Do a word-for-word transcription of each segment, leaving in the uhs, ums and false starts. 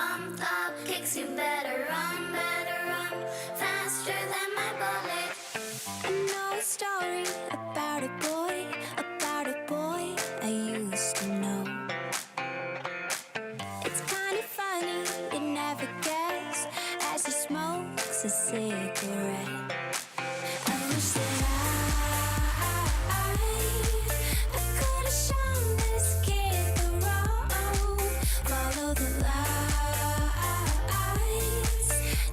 Pumped up kicks, you better run, better run, faster than my bullet. I know a story about a boy, about a boy I used to know. It's kind of funny, you never guess, as he smokes a cigarette. I wish that I, I could have shown this kid the road. Follow the lights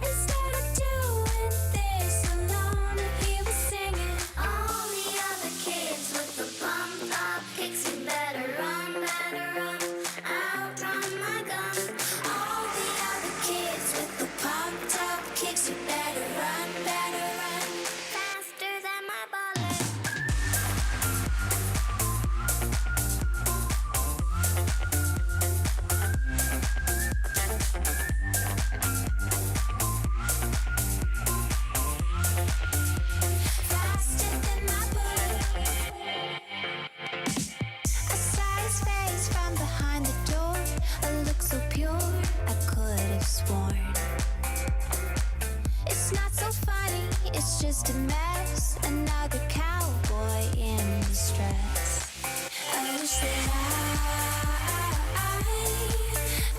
instead of doing this alone. He was singing. All the other kids with the pumped up kicks, you better run, better run. Outrun my gun. All the other kids with the pumped up kicks, you better run, better run. Faster than my bullet. Faster than my bullet. I saw his face from behind the door, a look so pure I could have sworn. It's not so funny, it's just a mess, another cowboy in distress. I wish that I, I,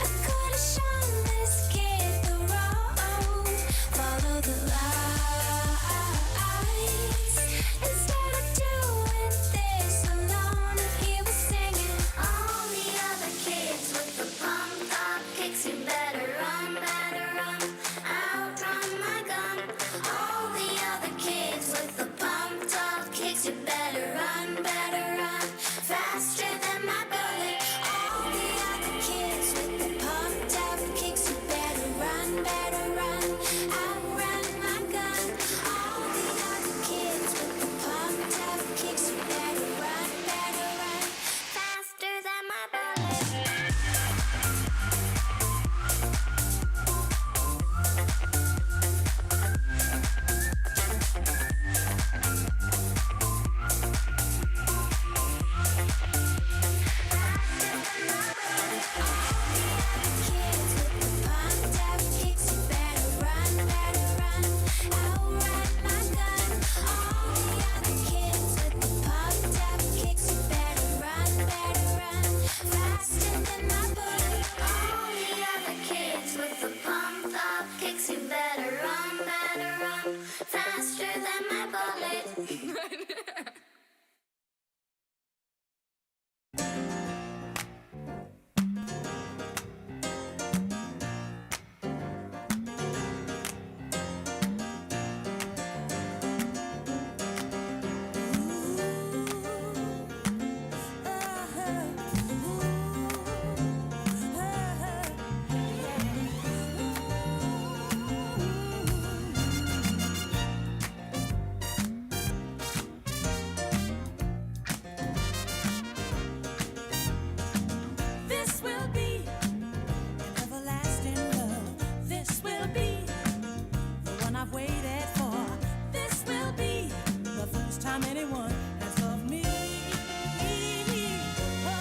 I could have shown this kid the road. Follow the lights instead of doing this alone. He was singing. All the other kids with the pumped up kicks, you better run, better run. Outrun my gun. All the other kids with the pumped up kicks, you better run, better run. Faster than my bullet. All the other kids with the pumped up kicks, you better run, better run. Outrun my gun. All the other kids with the pumped up kicks, you better run, better run. Faster than my bullet. Faster than my bullet. All the other kids with the pumped up kicks, you better run, better run, faster than my bullet. This will be an everlasting love. This will be the one I've waited for. This will be the first time anyone has loved me. Oh,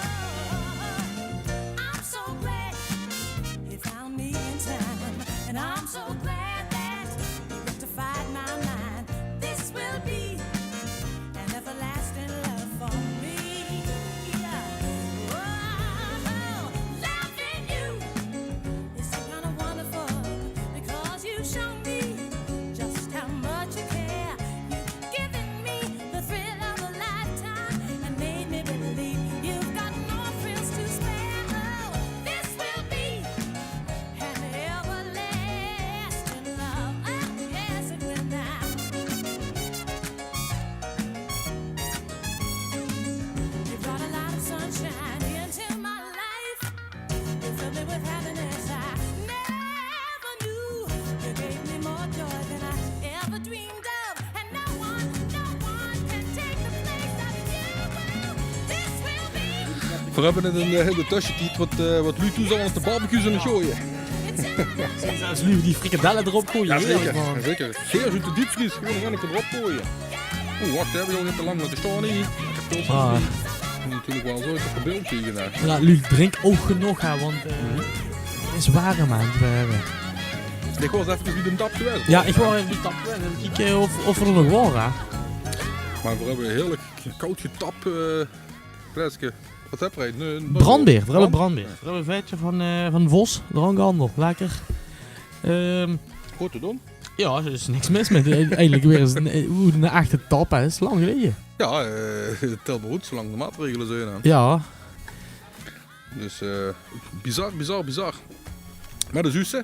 I'm so glad you found me in time, and I'm so glad that you rectified my mind. This will be an everlasting love for me. Oh, loving you is so kind of wonderful because you show me just how much you care. You've given me the thrill of a lifetime and made me believe you've got no thrills to spare. Oh, this will be an everlasting love. Oh, yes, it will now. You brought a lot of sunshine into my life. You filled me with happiness I never knew. You gave me more joy than I ever dreamed of. And no one, no one can take the place of you. This will be Veer höbbe in de, in de tössetied wat, eh, wat luuj thoes allemaol op de barbecues aan 't goeaje. Zelfs luuj die frikandelle d'rop goeaje. Jao, zeker. Jao, zeker. Veer zoete diepvries, gewoen nog ein kier d'rop goeaje. Oeh, wach, die höbbe v'r al neet te lang laote staon hie. Ah. Natuurlik waal zoe, is toch ein beeldje hie vandaag. Jao, luuj, drink ouch genóg, hè, want, eh, Is waar, man. We hebben... Ich waor efkes bie de tap gewaes. Ja, ich waor efkes bie de tap gewaes. En kieke of, of er nog waor, hè. Mer veer höbbe ein heerlik kaod getap, eh, fleske. Waat höbbe veer hie? Ein, ein brandbeer. Veer höbbe brandbeer. Veer höbbe ein vetje van, eh, van Vos. Drankhandel. Lekker. Ehm, Good te doon. Ja, d'r is niks mis mit. Eigelik weer ins ein, eh, oe, ein echte tap, hè. Is lang geleje. Ja, eh, 't telt mer good, zoe lang de maatregele zeen, hè. Ja. Dus, eh, bizar, bizar, bizar. Mer de zuuste,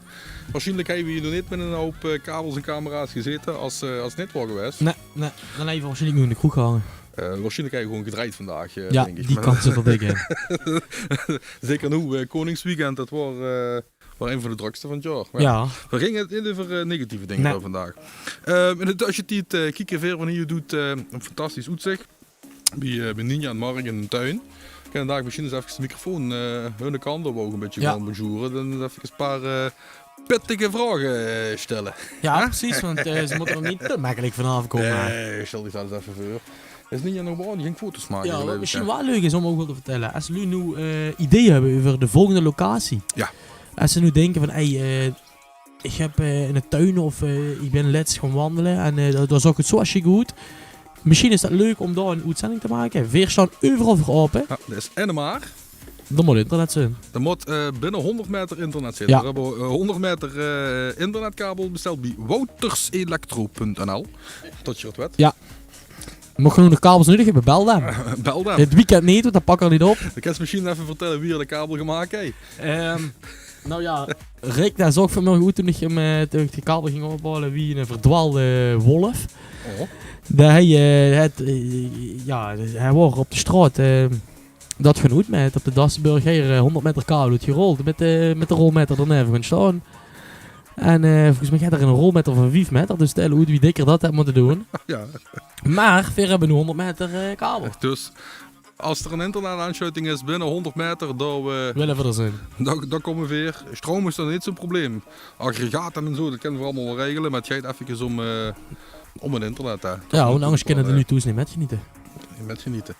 waarsjienlik höbbe veer hie nog neet mit ein houp, eh, kabels en camera's gezaete es, eh, es 't neet waor gewaes. Nae, nae, dan höbbe veer waarsjienlik nog in de kroeg gehange. Eh, waarsjienlik höbbe veer gewoon gedrejd vandaag, eh, dink ich. Ja, die kans zit d'r dik in. Zeker noe, eh, Koningsweekend, det waor, eh, waor ein van de drökste van 't jaor. Mer ja, veer ginge 't neet euver, eh, negatieve dinger höbbe vandaag. Eh, in de tössetied, eh, kieke veer van hie oet, eh, ein fantastisch oetzich. Bie, eh, bie Ninja en Mark in de tuin. Ich kin vandaag mesjiens ins efkes de microfoon, eh, hunne kant op ouch ein bietje gaon bonjoure. Dan efkes ein paar, eh, pittige vraoge, eh, stelle. Ja, precies, want, eh, ze mótte d'r neet te mekkelik vanaaf kómme. Nae, stel dich det ins effe veur. Is Ninja nog waal? Die ging foto's make, geluif ich, hè? Waat mesjiens waal leuk is óm ouch waal te vertelle. Es luuj noe, eh, ideeë höbbe euver de volgende locatie. Ja. Es ze noe dinke van, hey, eh, ich höb, eh, in de tuin of, eh, ich bin lets gaon wandele en, eh, dao, dao zaog 't zoe sjiek oet. Mesjiens is det leuk óm dao ein oetzending te make. Veer staon euveral veur aope. Ja, det is enne mer. D'r mót internet zeen. D'r mót, eh, binne hóngerd maeter internet zeen. Ja. Veer höbbe, eh, hóngerd maeter, eh, internetkabel besteld bie wouterselectro punt n l. Tot geer 't wet. Ja. Moch geer noe nog kabels nudig höbbe, bel dan. Bel dan. 't Weekend neet, want dan pakke veer neet op. Dan kins se mesjiens effe vertelle wie geer de kabel gemaak höb. Ehm, nou ja, Rick, dae zaog vanmorge oet toen ich 'm, eh, toen ich de kabel ging ophaole, wie ein verdwaalde wolf. Oh. Dae, eh, het, eh, ja, hae waor op de straot, eh, det gaon oetmaete op de Dassenburg. Hae, eh, hóngerd maeter kabel oetgerold mit de, mit de rolmaeter d'r neve gaon staon. En, eh, volges mich haet 'r ein rolmaeter van vief maeter, dus tèl oet wie dikker det haet mótte doon. Ja. Mer veer höbbe noe hóngerd maeter, eh, kabel. Dus es d'r ein internetaansluuting is binne hóngerd maeter, dan, eh, wille veer d'r zeen. Dan, dan kómme veer. Stroum is dan neet zoe'n probleem. Aggregate en zoe, det kinne veer allemaol waal regele, mer 't geit effekes óm, eh, óm 't internet, hè. Ja, want angers kinne de luuj thoes neet mitgenete. Neet mitgenete.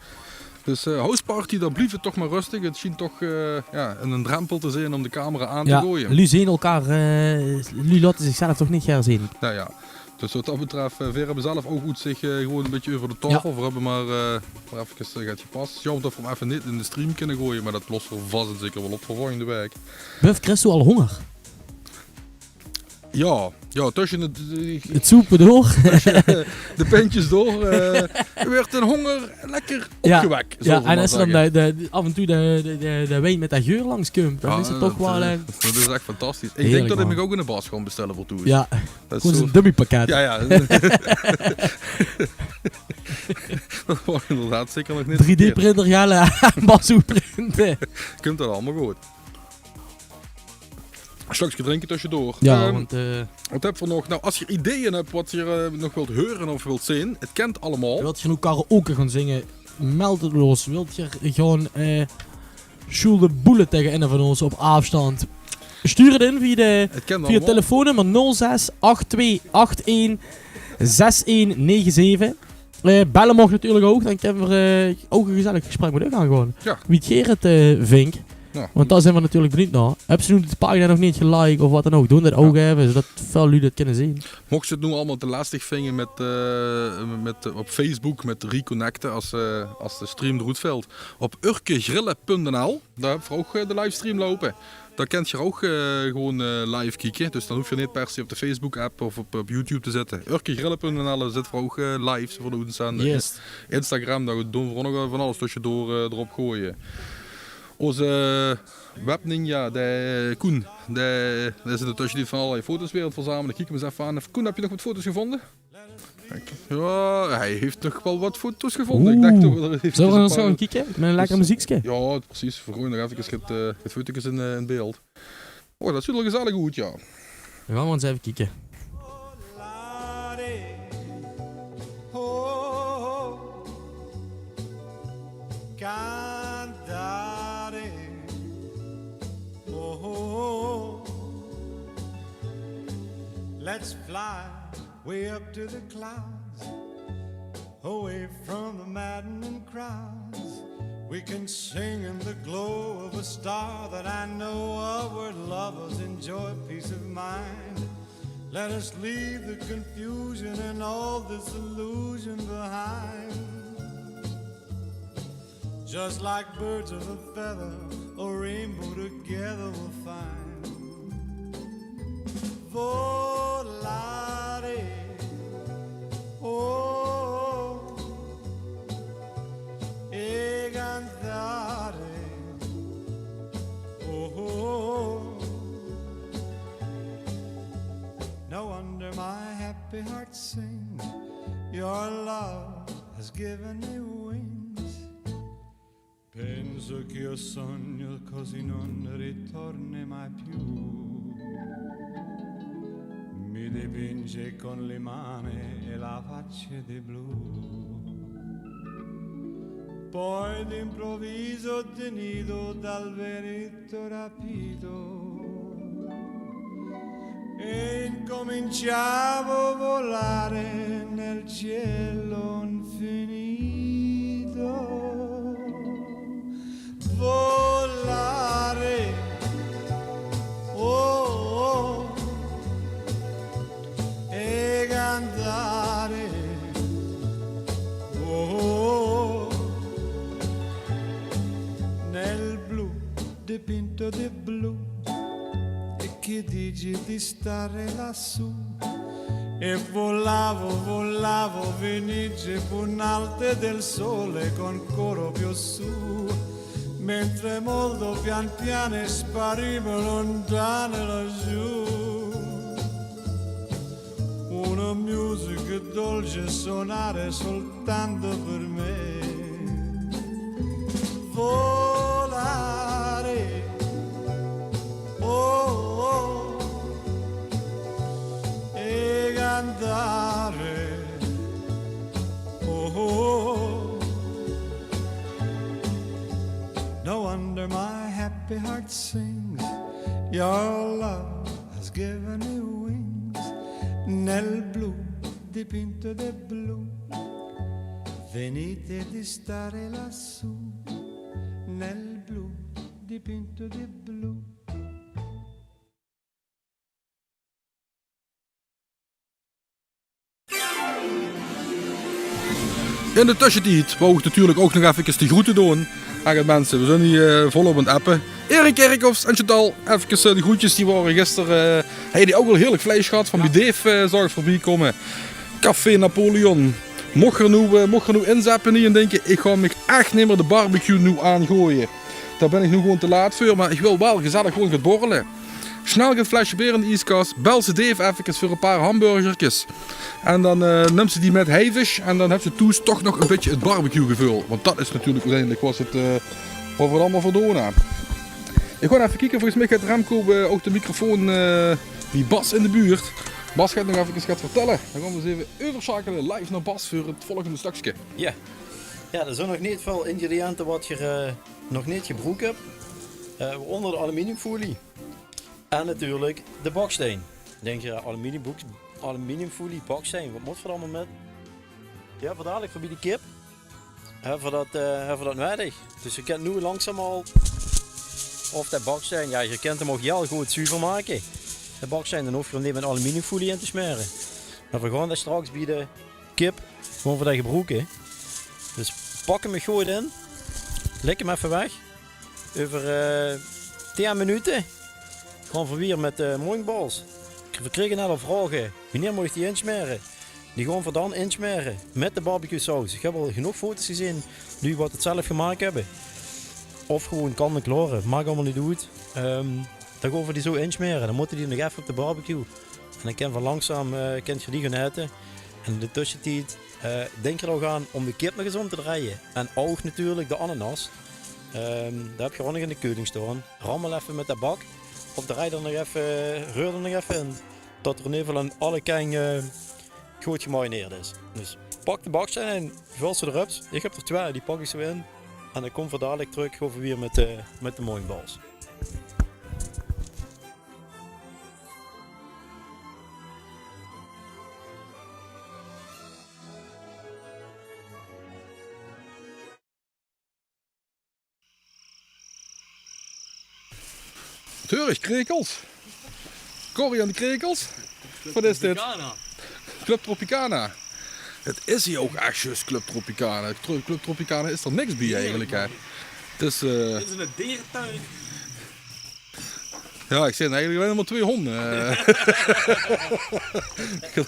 Dus, eh, houseparty, dao blief 't toch mer rustig. 't Sjient toch, eh, ja, ein, ein drempel te zeen óm de camera aan te goeie. Luuj zeen elkaar, eh, luuj laote zichzelf toch neet gaer zeen. Nou ja, dus waat det betröf, eh, veer höbbe zelf ouch oetzich, eh, gewoon ein bietje euver de taofel. Ja. Veer höbbe mer, eh, mer effekes, eh, get gepas. Jaomer det veer 'm effe neet in de stream kinne goeie, mer det losse veer vas en zeker waal op veur volgende waek. Buf, kriegs doe al hónger? Ja, ja, tösje 't, eh, 't zoepe door. Tösje de pintjes door, eh, weurt d'n hónger lekker opgewek, zólle veer mer zègke. Ja, en es dan de, de, de, aaf en toe de, de, de, de wien mit de geur langs kump, dan is 't toch waal, eh, det is ech fantastisch. Ich dink det ich mich ouch ein bas gaon bestelle veur thoes. Ja. Det is gewoon zoe ein dummypakket. Ja, ja. Det waor inderdaad zeker nog neet verkeerd. Drie D-printer, ja, en bas oetprinte. Kump det allemaol good. Ein slökske drinke tösjedoor. Ja, ehm, want, eh, waat höbbe veer nog? Nou, es geer ideeë höb waat geer, eh, nog wilt heure of wilt zeen, 't kint allemaol. Wilt geer noe karaoke gaon zinge? Meld 't los. Wilt geer gaon, eh, sjoele boele taenge ein van ós op aafstand? Stuur 't in via de, via 't telefoonnummer nul zes ach twee ach ein zes ein nege zeve. Eh, belle maag natuurlik ouch, dan kinne veer, eh, ouch ein gezellig gesprek mit uch aangaon. Ja. Wie geer 't, eh, vingt. Ja. Want dao zeen veer natuurlik benuujd nao. Höbs se noe de pagina nog neet gelike of waat dan ouch, doon det ouch effe, zoedet väöl luuj det kinne zeen. Mochs se 't noe allemaol te lestig vinge mit, eh, mit, eh, op Facebook, mit reconnecte es, eh, es de stream d'roet vilt. Op urkegrille punt n l. Dao höbbe veer ouch, eh, de livestream loupe. Dao kint geer ouch, eh, gewoon, eh, live kieke. Dus dan hoof geer neet per se op de Facebook-app of op, op YouTube te zitte. Urkegrille punt n l zitte veer ouch, eh, live veur de oetzending. Yes. Instagram, dao doon veer ouch nog van alles tösjedoor, eh, d'rop goeie. Ózze, eh, webninja, de Koen, dae, dae zit tösje die van allerlei foto's weer aan 't verzamele. Kiek 'm ins effe aan. Koen, höbs se nog waat foto's gevónje? Kiek, ja, hae haet nog waal waat foto's gevónje. Ich dach toch, d'r is... Zölle veer ins gaon kieke? Mit ein lekker meziekske? Ja, precies. Veer goeie nog effe get, eh, get foto's in, eh, in beeld. Oh, det zuut d'r gezellig oet, ja. Dan gaon veer ins effe kieke. Let's fly way up to the clouds, away from the maddening crowds. We can sing in the glow of a star that I know of, where lovers enjoy peace of mind. Let us leave the confusion and all disillusion behind. Just like birds of a feather, a rainbow together we'll find. Volare, oh, e cantare, oh. No wonder my happy heart sings. Your love has given me wings. Penso che io sogno così non ritorni mai più. Mi dipinge con le mani e la faccia di blu. Poi d'improvviso, tenido dal vento, rapito, e incominciavo a volare nel cielo infinito. Volare, oh, oh, e cantare, oh, oh, nel blu dipinto di blu, e chi dice di stare lassù? E volavo, volavo, fenice, pun'alte del sole con coro più su, mentre molto pian piano sparimo lontano laggiù. Una musica dolce sonare soltanto per me. Volare, oh, oh, e cantare, oh, oh. No wonder my happy heart sings. Your love has given me wings. Nel blu dipinto di blu, venite di stare lassù. Nel blu dipinto di blu. In de tössetied wou ich natuurlik ouch nog efkes de groete doon aan de minse. Veer zeen hie, eh, volop aan 't appe. Erik Kerkhoffs en Chantal, efkes, eh, de groetjes. Die waore gister, eh, hei, die ouch al heerlik vleis gehad van bie Dave, eh, zaog ich veurbie kómme. Café Napoleon. Moch geer noe, eh, moch geer noe inzappe hie en dinke, ich gaon mich ech neet mier de barbecue noe aangooie. Dao bön ich noe gewoon te laat veur, mer ich wil waal gezellig gewoon gaon borrele. Snel get flesje beer in de ieskas, bels se Dave efkes veur e paar hamburgerkes. En dan, eh, nums se die mit heivisch en dan höbs se thoes toch nog e bietje 't barbecuegeveul. Want dat is natuurlik oeteindelik wat 't, eh, wat v'r allemaol veur doon, hè. Ich gaon effe kieke, volges mich haet Remco, eh, ouch de microfoon, eh, bie Bas in de buurt. Bas geit nog effe get vertelle. Dan gaon v'r ins effe euversjakele live nao Bas veur 't volgende stökske. Jao. Jao, d'r zeen nog neet väöl ingrediënte wat geer, eh, nog neet gebroek höb. Eh, ónger de aluminiumfolie. En natuurlik de bakstein. Dink geer, aluminiumboek-, aluminiumfolie, bakstein, wat mót v'r dao allemaol mit? Jao, veur dalik veur bie de kip höbbe v'r dat, eh, höbbe v'r dat nuuedig. Dus geer kint noe langzaam al, of de bakstein, jao, geer kint 'm ouch hiel good zuver make. De bakstein, dan hoof geer 'm neet mit aluminiumfolie in te smere. Mer v'r gaon dat straks bie de kip, gaon v'r dat gebroeke. Dus pak 'm good in. Lèk 'm effe weg. Euver, eh, tieën minute gaon v'r weer mit de mooiballs. V'r kriege net al vraoge: wienie mót ich die insmere? Die gaon v'r dan insmere mit de barbecuesaus. Ich höb al genóg foto's gezeen, luuj wat 't zelf gemaak höbbe. Of gewoon kant-en-klaore, maak allemaol neet oet. Ehm, dan gaon v'r die zo insmere. Dan mótte die nog effe op de barbecue. En dan kinne v'r langzaam, eh, kint geer die gaon aete. En in de tössetied, eh, dink geer d'r ouch aan óm de kip nog ins óm te drejje. En ouch natuurlik de ananas. Ehm, dao höb geer ouch nog in de keuling staon. Rammel effe mit de bak. Of drej d'r nog effe, reur d'r nog effe in. Dat 'r in eder geval aan alle kantj, eh, good gemarineerd is. Dus pak de bakstein en völ ze d'r op. Ich höb d'r twieë, die pak ich zo in. En dan kómme v'r dalik trök, gaon v'r weer mit, eh, mit de mooiballs. Turk Krekels. Corrie aan de Krekels. Wat is dit? Tropicana. Club Tropicana. Het is hie ouch ech zjus Club Tropicana. Tro-, Club Tropicana is d'r niks bie eigelik, hè. Het is, eh, Dit is 'ne derentuin. Jao, ich zeen eigelik allein mer twee hónj, eh,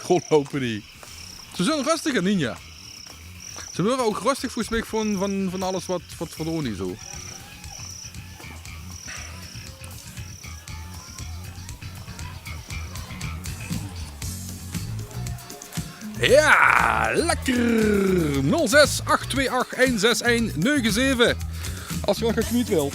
róndjloupe hie. Ze zeen röstig, hè, Ninja. Ze waere ouch röstig volges mich van, van, van alles wat, wat verdoon hie zo. Jao, lekker! Nul zes ach twee ach ein zes ein nege zeve. As geer nog get kwiet wilt.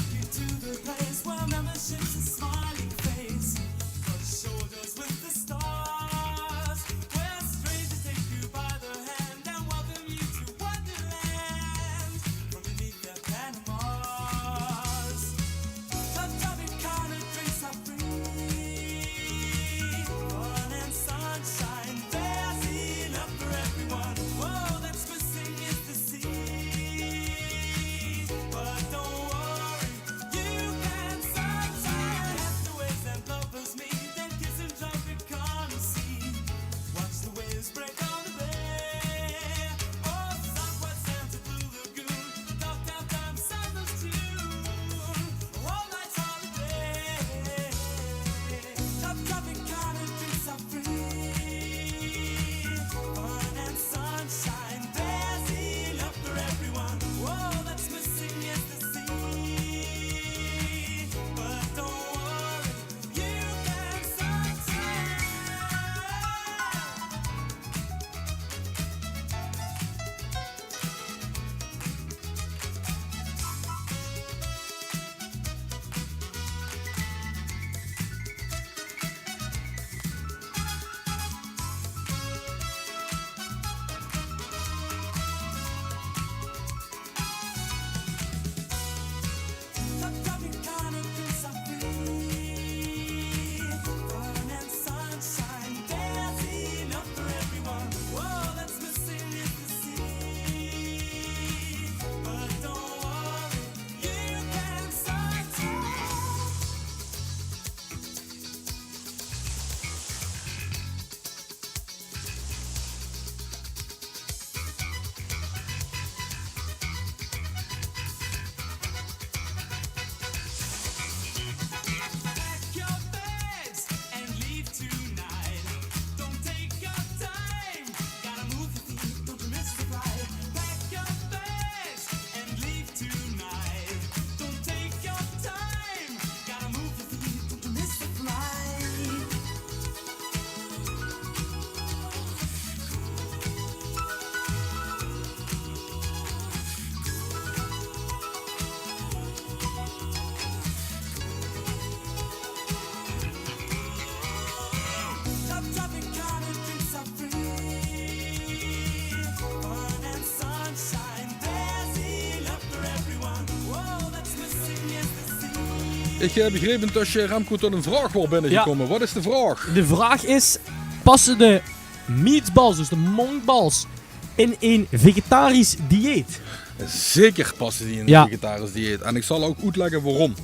Ich, eh, begreep intösse, Remco, tot ein vraog waor binnegekómme. Jao. Wat is de vraog? De vraog is: passe de meatballs, dus de monkballs, in ein vegetarisch dieet? Zeker passe die in ein vegetarisch dieet. En ich zal ouch oetlègke waorom.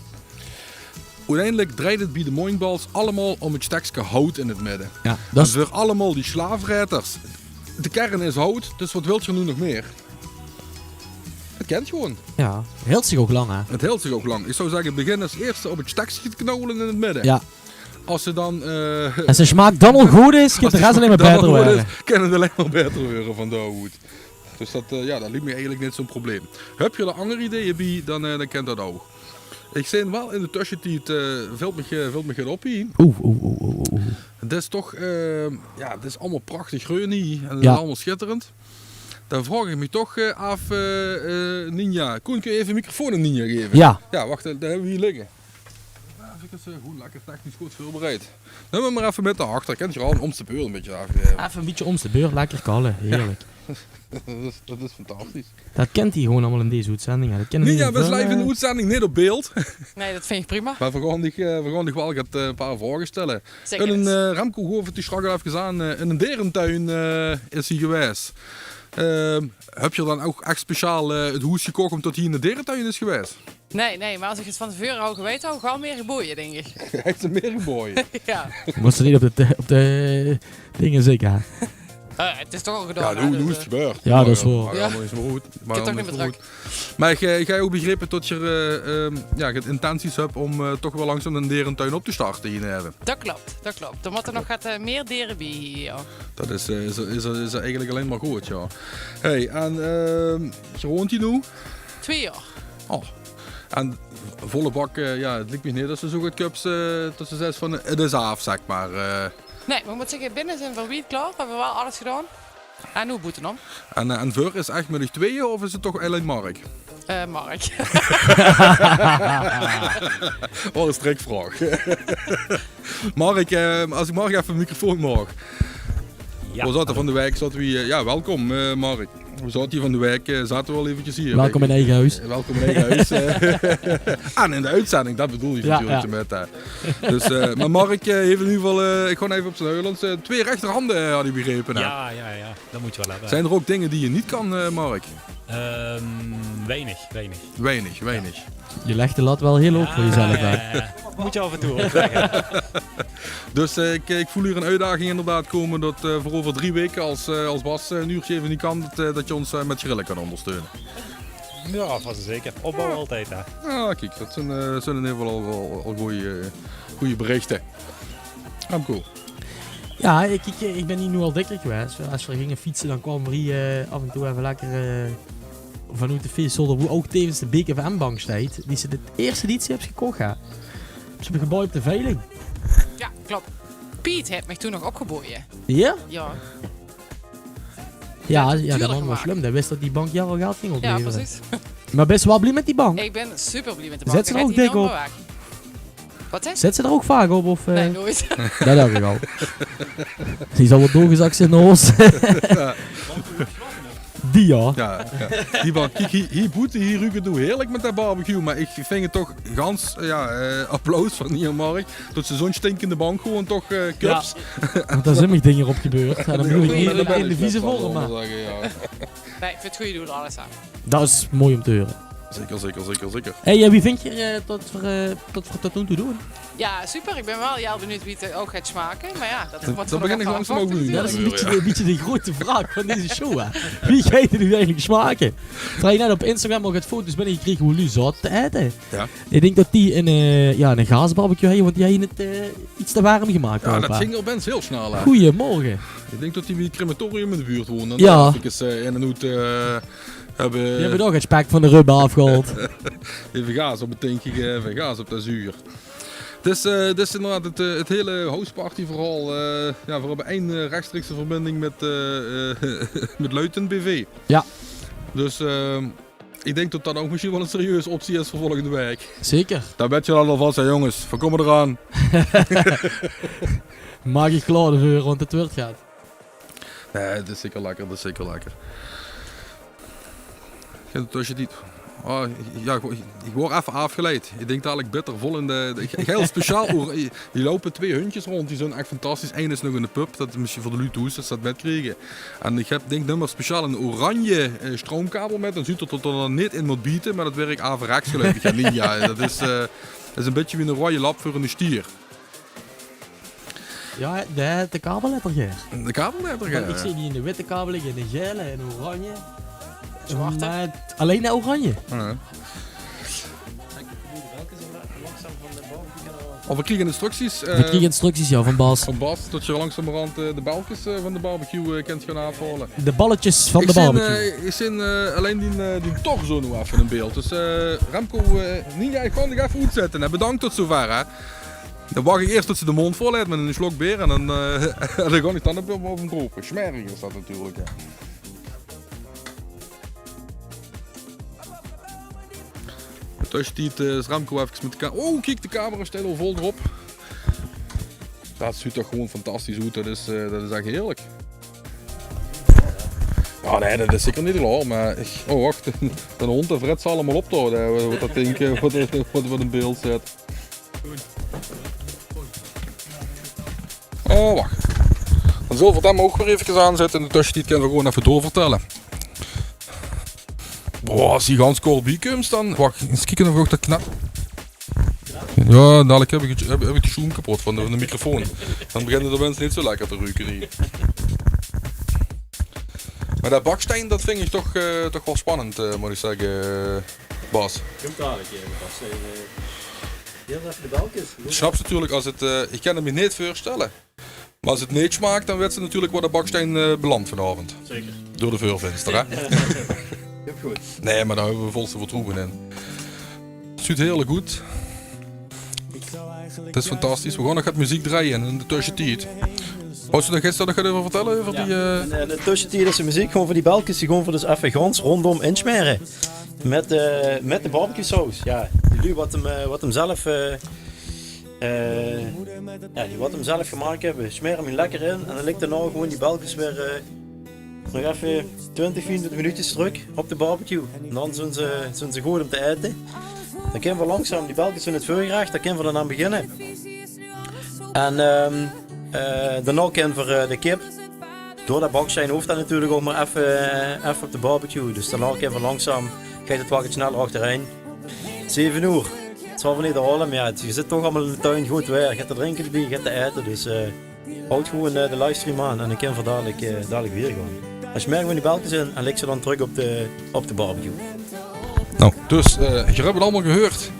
Oeteindelik drejt 't bie de monkballs allemaol óm 't stekske hout in 't midde. Jao, en veur allemaol die sjlaafvraeters, de kern is hout, dus wat wilt geer noe nog mieë? 't Kint gewoon. Jao, hilt zich ouch lang, hè? 't Hilt zich ouch lang. Ich zou zègke, begin es ierste op 't stekske te knauwele in 't midde. Jao. Es ze dan, eh, es de smaak dan al good is, kint de res allein mer baeter waere. Kint 't allein mer baeter waere van dao oet. Dus dat, eh, jao, dat liek mich eigelik neet zo'n probleem. Höb geer dao anger ideeë bie, dan, eh, dan kint dat ouch. Ich zeen waal in de tössetied, eh, vilt mich, eh, vilt mich get op hie. Oeh, oeh, oeh, oeh, oeh. 't Is toch, eh, jao, 't is allemaol prachtig greun hie en 't is allemaol sjitterend. Dan vraog ich mich toch, eh, aaf, eh, eh, Ninja. Koen, kóns se effe de microfoon aan Ninja gaeve? Jao. Jao, wach, dae, dae höbbe v'r hie ligke. Jao, efkes, eh, good, lekker technisch good veurbereid. Num 'm mer effe mit nao achter. Kins se al óm de beurt e bietje aafgaeve. Effe e bietje óm de beurt, lekker kalle. Heerlik. Dat is, dat is fantastisch. Dat kint 'r gewoon allemaol in dees oetzending, hè. Dat kint 'r neet. Ninja, v'r zeen live in de oetzending, neet op beeld. Nae, dat vinj ich prima. Mer v'r gaon dich, eh, v'r gaon dich waal get, eh, e paar vraoge stelle. Zeker. En, eh, Remco goof 't straks al efkes aan, eh, in eine derentuin, eh, is 'r gewaes. Ehm, höb geer dan ouch ech speciaal, eh, 't hoes gekoch ómtot hie 'ne derentuin is gewaes? Nae, nae, mer es ich 't van te veure haw geweite, haw ich waal mieë geboje, dink ich. Ech mieë geboje? Jao. Mós se neet op de, op de dinger zègke, hè? Eh, 't is toch al gedaon, hè, dus, eh. Jao, det is waor. Mer allemaol neet mieë good. Mer allemaol neet mieë good. Mer ich, eh, ich höb ouch begrepe tot geer, eh, ehm, jao, get intenties höb óm, eh, toch waal langzaam 'ne derentuin op te starte hie in Heve. Det klop, det klop. D'r mótte nog get, eh, mieë dere bie hie, jao. Det is, eh, is, is, is eigelik allein mer good, jao. Hey, en, ehm, geer woont hie noe? Twee jaor. Oh. En volle bak, eh, jao, 't liek mich neet det se zoe get köps, eh, det se zaes van, eh, 't is aaf, zèk mer, eh. Nae, mer ich mót zègke, binne zeen v'r wied klaor. V'r höbbe waal alles gedaon. En noe boete óm. En, eh, en veur is ech mit uch tweeje of is 't toch allein Mark? Eh, Mark. Waat 'n strikvraog. Mark, eh, es ich Mark effe de microfoon maag. Jao. V'r zaote van de waek, zaote v'r, eh, jao, welkom, eh, Mark. V'r zaote hie van de waek, eh, zaote v'r al eventjes hie. Welkom in eige hoes. Eh, welkom in eige hoes, eh. En in de oetzending, det bedoel ich natuurlik d'rmit, hè. Dus, eh, mer Mark, eh, haet in eder geval, eh, ich gaon effe op z'n Nederlands, eh, twee rechterhande, eh, haw ich begrepe, hè? Jao, jao, jao. Det mót se waal höbbe. Zeen d'r ouch dinger die se neet kans, eh, Mark? Ehm, weinig, weinig. Weinig, weinig. Jao. Se lèks de lat waal hiel hoog veur jezelf, hè? Jao, jao. Mót se aaf en toe ouch zègke. Dus, eh, ich, ich veul hie 'n oetdaging inderdaad kómme det, eh, veur euver drie waeke es, eh, es Bas, eh, 'n uurke effe neet kan, det, eh, det se ós, eh, mit grille kans óngersteune. Jao, vas en zeker. Opbouwe altied, hè. Jao, kiek, det zeen, eh, zeen in eder geval al, al, al gooj, eh, gooj berichte. Remco. Jao, ich, ich, ich bön hie noe al dèkker gewaes. Es v'r ginge fietse, dan kaome v'r hie, eh, aaf en toe effe lekker, eh, vanoet de fietszoolder, wo ouch tevens de Beek FM-bank steit, die se de ierste editie höbs gekoch, hè? Höbs se geboje op de veiling? Jao, klop. Piet haet mich toen nog opgeboje. Jao? Jao. Jao, jao, det waas waal slum. Dae wis det die bank jaore geld ging oplevere. Jao, precies. Mer bis se waal blie mit die bank? Ich bön super blie mit de bank. Zits se d'r ouch dik op? Waat, hè? Zits se d'r ouch vaak op, of, eh? Nae, noeats. Det dach ich al. Die zal waal doorgezak zeen nao ós. Jao. Die, jao. Jao, jao. Die bank, kiek, hie, hie boete, hie ruuk 't noe heerlik mit det barbecue. Mer ich vinj 't toch gans, eh, jao, eh, applaus veur hie, Mark. Det se zoe'n stinkende bank gewoon toch, eh, köps. Jao. Want dao zeen mich dinger op gebeurd. En dan bedoel ich neet in de vieze vorm, mer. Nae, veur 't gooj doel alles aan. Det is mooi óm te heure. Zeker, zeker, zeker, zeker. Hey, eh, wie vinjs se, eh, det v'r, eh, det v'r det noe doon? Jao, super. Ich bön waal hiel benuujd wie 't, eh, ouch geit smake. Mer jao, det mótte v'r nog effe aafwachte. Det is ein bietje, ein bietje de groete vraog van deze show, hè. Wie geit 't noe eigelik smake? V'r höbbe net op Instagram al get foto's binnegekrege wo luuj zaote te aete. Jao. Ich dink det die ein, eh, jao, ein gaasbarbecue höbbe, want die höbbe 't, eh, get te werm gemaak. Jao, det ging opins hiel snel, hè. Goeiemorge. Ich dink det die bie 't crematorium in de buurt wone. Jao. Efkes, eh, in en oet, eh, höbbe. Die höbbe ouch 't spek van de rubbe aafgehaold. Effe gaas op 't tink gegaeve, gaas op de zuur. Dus, eh, dus inderdaad 't, eh, 't hele housepartyverhaol. Eh, jao, v'r höbbe ein, eh, rechtstreekse verbinding mit, eh, eh, mit Luiten B V. Jao. Dus, eh, ich dink det det ouch mesjien waal ein serieus optie is veur volgende waek. Zeker. Det wèt geer alvas, hè, jónges. V'r kómme d'raan. Maak uch klaor d'rveur, want 't weurt get. Nae, det is zeker lekker, det is zeker lekker. Gein tösjetied. Oh, jao, ich, ich waer effe aafgeleid. Ich dink dalik bitter vol in de, de, ich, ich höb speciaal oer-, hie loupe twee hundjes rónd, die zeen ech fantastisch. Ein is nog eine pup, det is mesjien veur de luuj thoes, det ze det mitkriege. En ich höb, dink, nummer speciaal ein oranje, eh, stroomkabel mit. Dan zuut 'r det 'r dan neet in mót biete, mer det wirk averechts, geluif ich. Jao, nae, jao, det is, eh, det is ein bietje wie eine roeje lap veur eine stier. Jao, de, de kabel haet 'r gaer. De kabel haet 'r gaer, jao. Want ich zeen hie eine witte kabel ligke, eine gaele, eine oranje. Zwarte. Mer allein de oranje. Jao. Of v'r kriege instructies, eh, v'r kriege instructies, jao, van Bas. Van Bas, det geer langzamerhand, eh, de belkes, eh, van de barbecue, eh, kènt gaon aafhaole. De balletjes van de barbecue. Ich zeen, eh, ich zeen, eh, allein die, eh, die torso noe effe in beeld. Dus, eh, Remco, eh, nae, jao, ich gaon dich effe oetzètte. Hè. Bedank tot zover, hè. Dan wach ich iers tot ze de mónd vol haet mit eine slok beer en dan, eh, en dan gaon ich dan op, op 'm rope. Smerig is det natuurlik, hè. In de tösjetied, eh, is Remco efkes mit de ka-, oh, kiek, de camera steit al vol d'rop. Det zuut toch gewoon fantastisch oet. Det is, eh, det is ech heerlik. Jao, nae, det is zeker neet klaor, mer ich, oh, wach, de hóndj, dae vrit ze allemaol op, toch. Waat det dink, eh, waat, waat, waat in beeld zit. Oh, wach. Dan zölle v'r 'm ouch weer efkes aanzètte. In de tösjetied kinne v'r gewoon effe doorvertèlle. Boah, es die gans kort bie kump, dan... Wach, ins kieke of ich ouch dat knap... Jao, dalik höb ich 't, höb, höb ich de sjoem kepot van de, van de microfoon. Dan beginne de minse neet zo lekker te ruke hie. Mer dat bakstein, dat vinj ich toch, eh, toch waal spannend, eh, mót ich zègke, eh, Bas. Kump dalik, eh, Bas. Eh, hie effe de belkes. Snaps natuurlik, es 't, eh, ich kin 't mich neet veursjtèlle. Mer es 't neet sjmaak, dan wèts se natuurlik wo de bakstein, eh, belandt vanaovend. Zeker. Door de veurvinster, hè? Good. Nae, mer dao höbbe v'r volste vertroewe in. 't Zuut hieërlik oet. 't Is fantastisch. V'r gaon nog get meziek drejje in de tössjetied. Wouws se dao gister nog get euver vertèlle, euver die, eh... En, eh, in de tössjetied is de meziek gewoon veur die belkes, die gaon v'r dus effe gans róndóm insmere. Mit, eh, mit de barbecuesaus. Jao, die luuj wat 'm, eh, wat 'm zelf, eh, Eh, jao, die wat 'm zelf gemaak höbbe, smeer 'm lekker in en dan lik daonao gewoon die belkes weer, eh, nog effe twintig, veerentwintig minuutjes trök op de barbecue. En dan zeen ze, zeen ze good óm te aete. Dan kinne v'r langzaam die belkes in 't veurgerech, dao kinne v'r dan aan beginne. En, ehm, eh, daonao kinne v'r, eh, de kip. Door dat bakstein hoof dat natuurlik ouch mer effe, eh, effe op de barbecue. Dus daonao kinne v'r langzaam, geit 't waal get sneller achterein. Zeve oer. 't Zal v'r neet haole, mer jao, 't, geer zit toch allemaol in de tuin, good waer. Get te drinke d'rbie, get te aete. Dus, eh, haoj gewoon, eh, de livestream aan en dan kinne v'r dalik, eh, dalik wiejer gaon. Dan smere v'r die belkes in en lik ze dan trök op de, op de barbecue. Noe, dus, eh, geer höb 't allemaol gehuurd.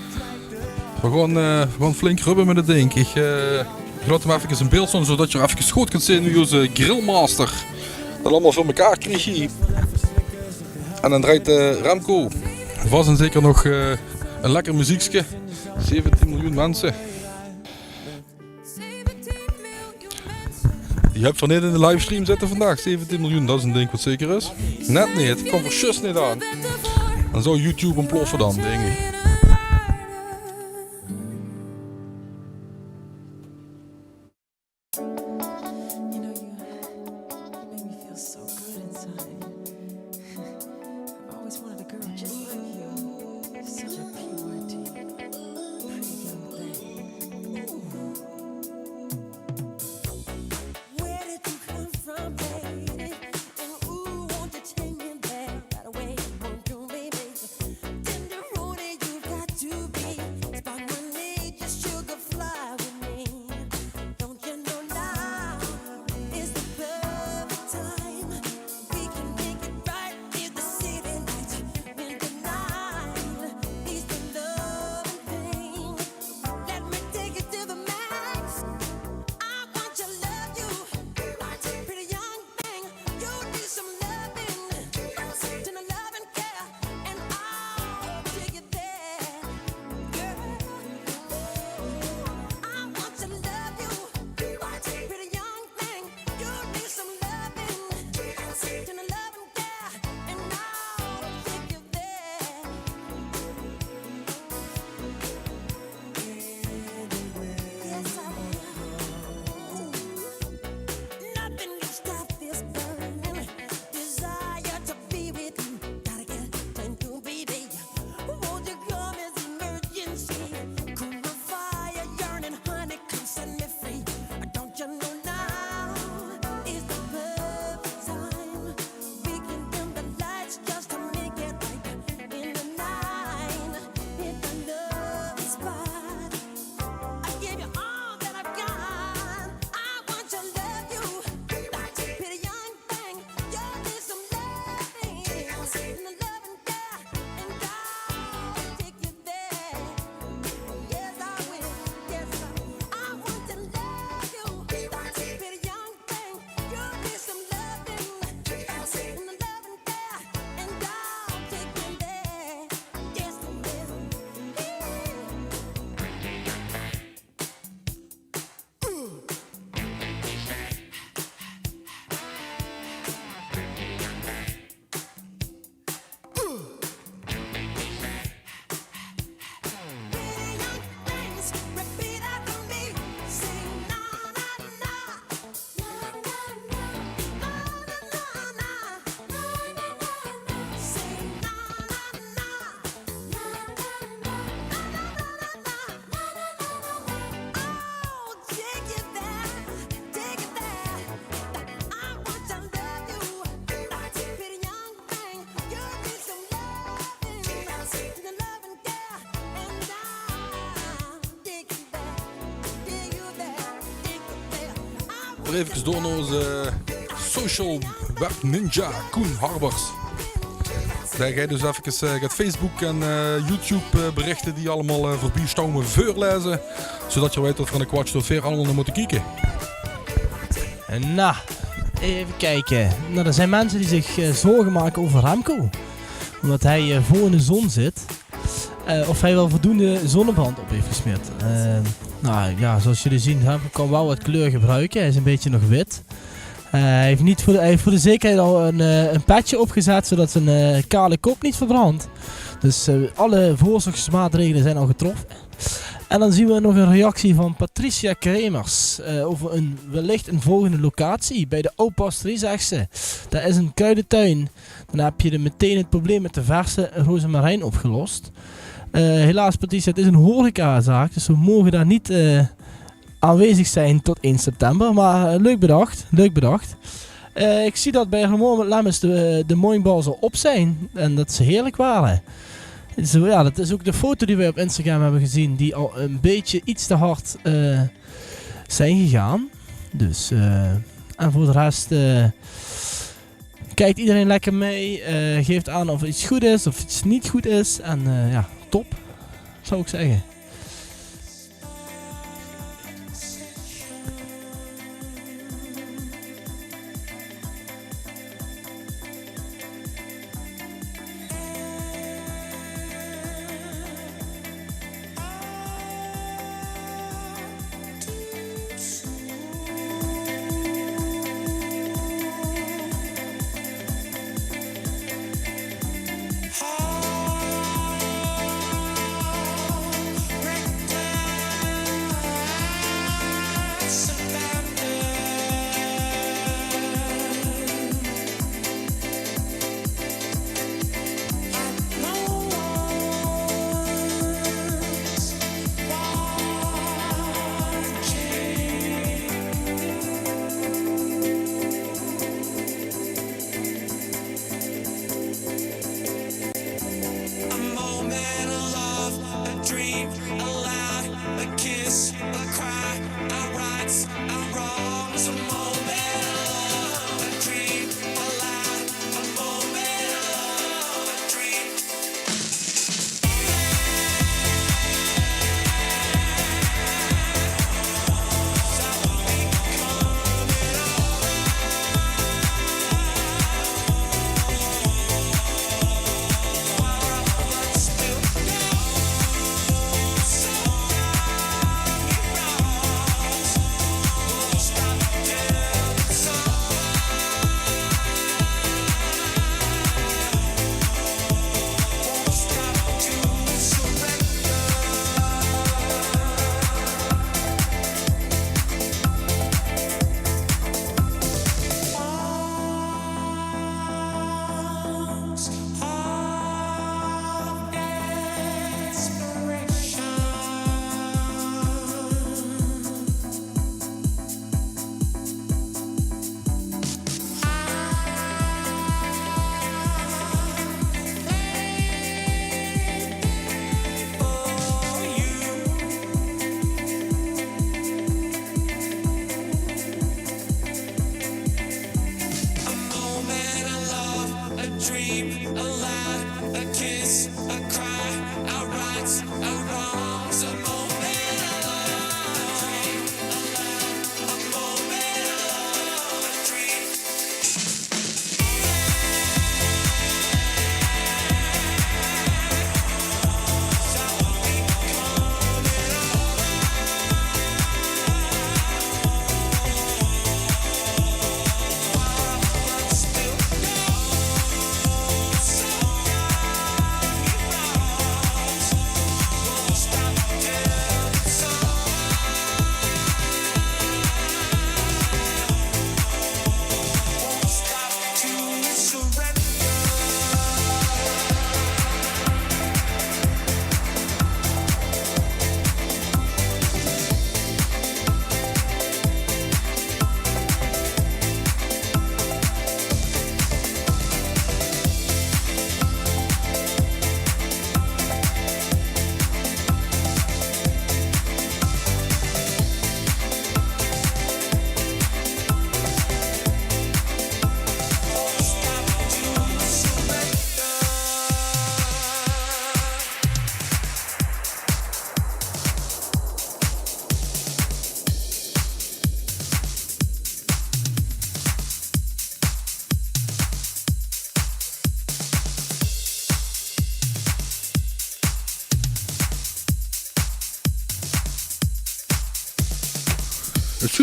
V'r gaon, eh, v'r gaon flink rubbe mit 't dink. Ich, eh, ich laot 'm effe in beeld staon, zoetot geer effe good kint zeen wie ózze grillmaster dat allemaol veur mekaar krieg hie. En dan drejt, eh, Remco vas en zeker nog, eh, ein lekker meziekske. Zeventien miljoen minse. Die höbbe v'r neet in de livestream zitte vandaag. Zeventien miljoen, dat is ein dink wat zeker is. Net neet, kump v'r zjus neet aan. Dan zou YouTube ontploffe dan, dink ich. You know, you, you make me feel so good inside. I've always wanted a girl just like you. Such a P Y T. Pretty young thing. Where did you come from, baby? And ooh, won't you take me there right away? Won't you, baby? Tenderoni, you Weer efkes door nao ózze social web ninja Koen Harbers. Dao geit dus efkes, eh, get Facebook en, eh, YouTube, eh, berichte die allemaol, eh, veurbie sjtoume veurleze, zoetot geer weit wat veur eine kwatsj tot veer allemaol nao mótte kieke. Noe, efkes kieke. Noe, d'r zeen minse die zich, eh, zörg make euver Remco. Ómdat hae, eh, vol in de zon zit. Eh, of hae waal voldoende zonnebrand op haet gesmeerd. Eh, noe jao, zoeas geer zeen, hae kan waal get kleur gebroeke. Hae is e bietje nog wit. Eh, hae haet neet veur de, hae haet veur de zekerheid al e, eh, e petje opgezat, zoetot zien, eh, kale kop neet verbrandt. Dus, eh, alle veurzorgsmaatregele zeen al getroffe. En dan zeen v'r nog 'n reactie van Patricia Kremers, eh, euver 'n, wellich 'n volgende locatie. Bie de Oud Pastorie, zag ze. Dao is 'n kruidetuin. Dan höb geer metein 't probleem mit de verse rozemarijn opgelos. Eh, helaas, Patricia, 't is 'n horecazaak, dus v'r moge dao neet, eh, aanwezig zeen tot ein september. Mer, eh, leuk bedach, leuk bedach. Eh, ich zeen det bie Ramon mit Lemmens de, de moinbaoze op zeen en det ze heerlik wore. Zo, jao, det is ouch de foto die v'r op Instagram höbbe gezeen, die al e bietje get te hard, eh, zeen gegange. Dus, eh, en veur de res, eh, kiek ederein lekker mit, eh, gaef aan of get good is of get neet good is. En, eh, jao, top, zou ich zègke.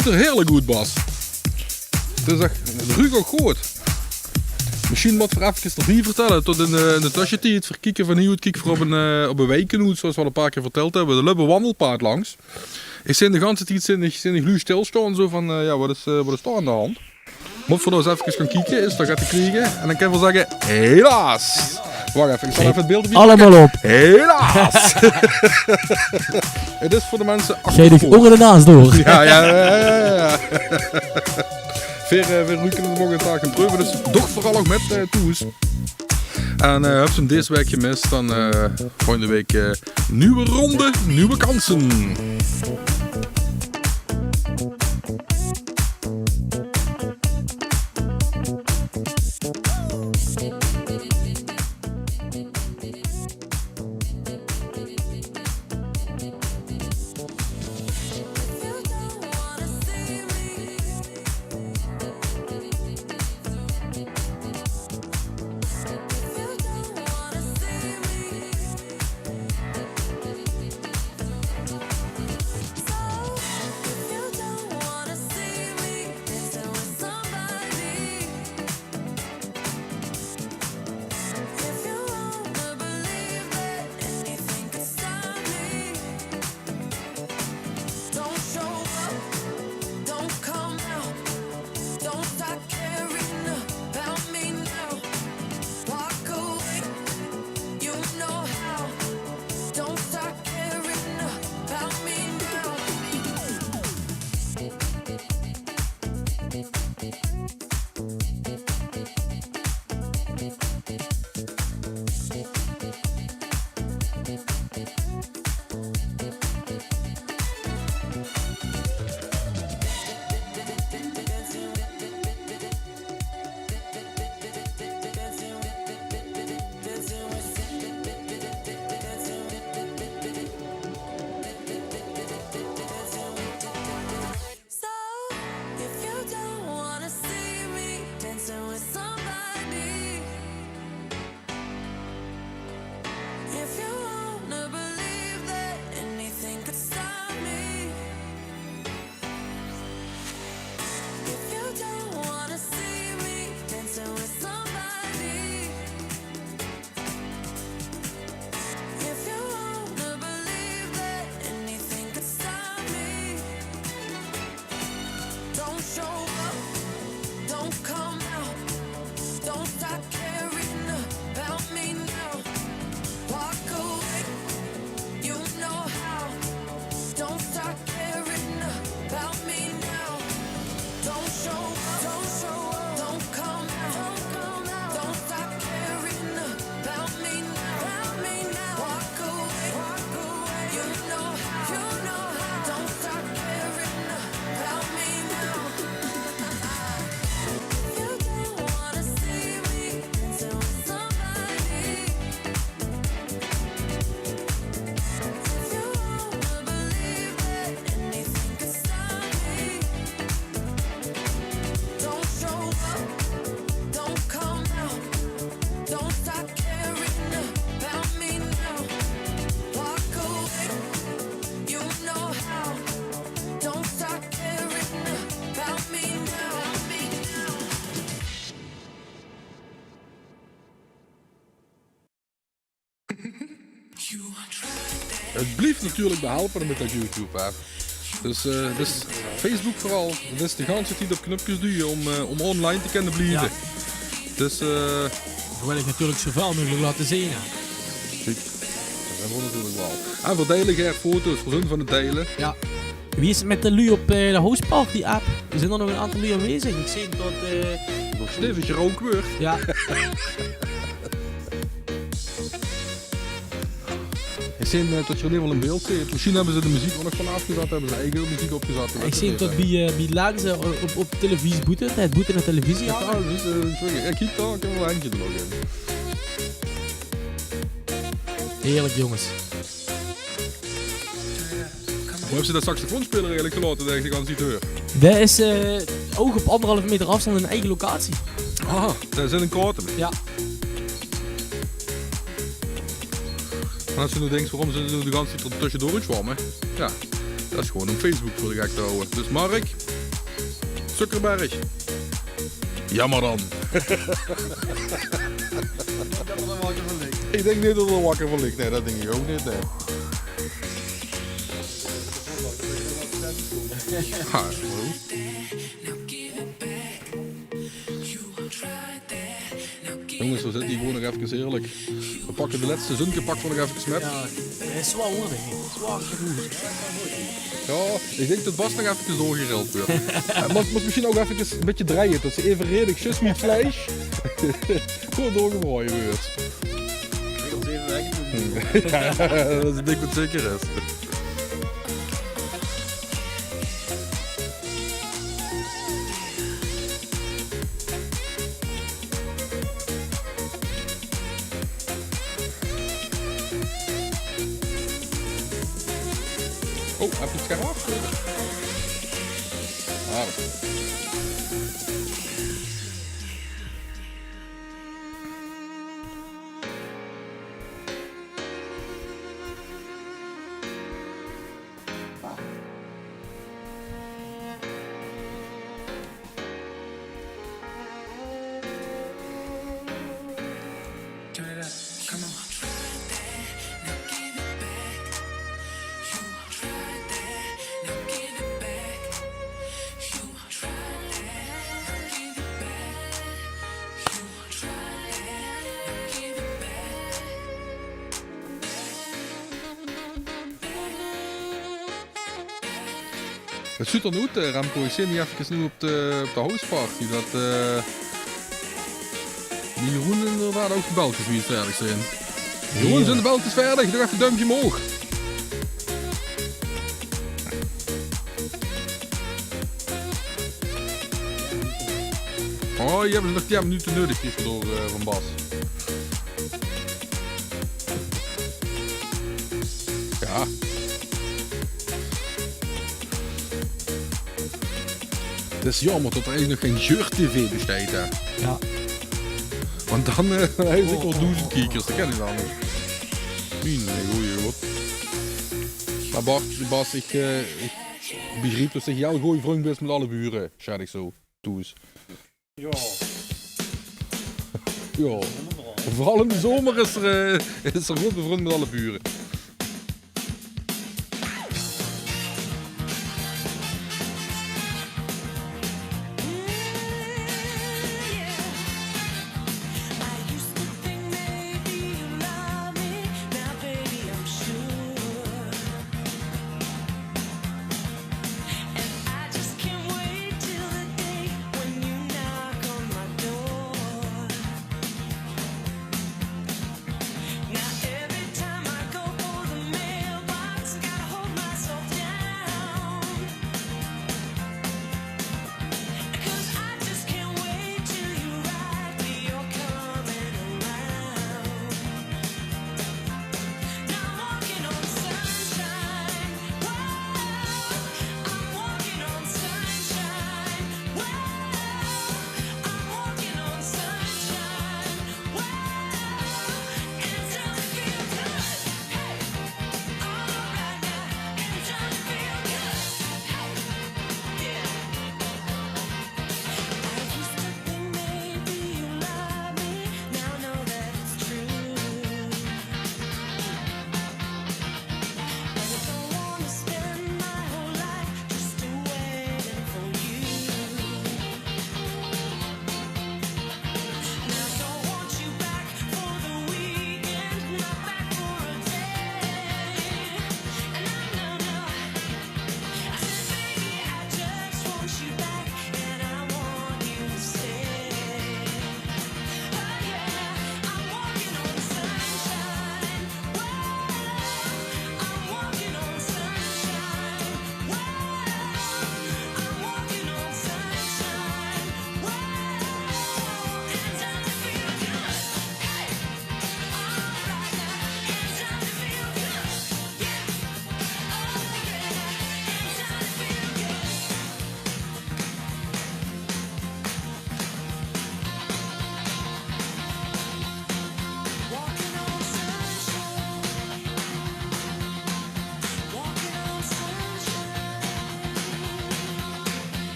Zuut d'r heerlik oet, Bas. 't Is ech, 't ruuk ouch good. Mesjiens mót v'r efkes d'rbie vertèlle tot in de, in de tössetied v'r kieke van hie oet, kieke v'r op ein, eh, op ein wiek oet, zoewie v'r al ein paar kier vertèld höbbe. D'r löp ein wandelpaad langs. Ich zeen de ganse tied, zeen ich, zeen ich luuj stilstaon, zoe van, eh, jao, waat is, eh, waat is dao aan de hand? Mót v'r noe ins efkes gaon kieke, is d'r get te kriege? En dan kinne v'r zègke, helaas! Wach effe, ich zal effe 't beeld op. Allemaol op. Helaas! 't Is veur de minse achter de poort. Ónger de naas door. Jao, jao, jao, jao, jao. Veer, eh, veer ruke 't morge daag en preuve 't. Dus doch veural ouch mit, eh, thoes. En, eh, höbs se 'm dees waek gemis, dan, eh, volgende waek, eh, nuuj rónde, nuuj kanse. Het blief natuurlik behelpe mit det YouTube, hè. Dus, eh, dus Facebook veural. Het is de ganse tied op knupkes duje om, eh, om online te kinne blieve. Jao. Dus, eh, det wil ich natuurlik zoväöl meugelik laote zeen, hè. Zeker. Det höbbe v'r natuurlik waal. En v'r deile gaer foto's, v'r zeen van het deile. Jao. Wie is het mit de luuj op, eh, de houseparty-app? Zeen d'r nog ein aantal luuj aanwezig? Ich zeen det, eh, nog stevig gerouk wuuert. Jao. Ich zeen, eh, det geer in eder geval in beeld zit. Mesjien höbbe ze de meziek ouch nog van aafgezat, höbbe ze eige meziek opgezat. Ich zeen det bie, eh, bie Laanze op, op televisie boete, het boete de televisie hange. Jao, dus, eh, sorry. Jao, kiek, dao kinne v'r ein hendje nog in. Heerlik, jónges. Wo höbs se det saxofoonspeler eigelik gelaote, det ich de ganse tied heur? Det is, eh, ouch op anderhalve meter aafstand in eige locatie. Ah, det is in ein kaote. Jao. En es se noe dinks, waorom zeen ze noe de ganse tied d'r tösjedoor oet zwumme? Jao, det is gewoon óm Facebook veur de gek te hawwe. Dus Mark, Zuckerberg. Jammer dan. Ich dink neet det 'r wakker van ligk. Nae, det dink ich ouch neet, nae. Ha, hallo. Jónges, veer zitte hie gewoon nog efkes heerlik. Veer pakke de lètste zunke pakke veer nog efkes mit. Jao, 't is zwaor, huur, dink ich. Zwaor. Jao, ich dink det Bas nog efkes doorgerild wuuert. Hae mós, mós mesjien ouch efkes e bietje drejje, det ze eve redelik zjus mit 't vleis good doorgebraoje wuuert. Ich wil eve weg. Jao, det is e dink waat zeker is. Oh, höb ich 't scherp aafgezat? Ah, det is good. Turn it up. Come on. Het zuut d'r noe oet, eh, Remco. Ich zeen hie efkes noe op de, op de houseparty det, eh, die Jeroen inderdaad ouch de belkes wied vaerdig zeen. Jeroen, zeen de belkes vaerdig? Doog effe e duimke omhoog. Oh, hie höbbe ze nog tien minute neudig, hie door, eh, van Bas. Jao. Het is jaomer det d'r eigelik nog gein Jeur-tv besteit, hè. Jao. Want dan, eh, höbbe ze zeker waal doezend kiekers. Det kin neet anders. Miene goje god. Mer Bart, Bas, ich, eh, ich begriep det se hiel gooj vrung bis mit alle bure, sjat ich zo. Thoes. Jao. Jao. Veural in de zomer is 'r, eh, is 'r good bevrund mit alle bure. And I just can't wait till the day when you knock on my door. Now every time I go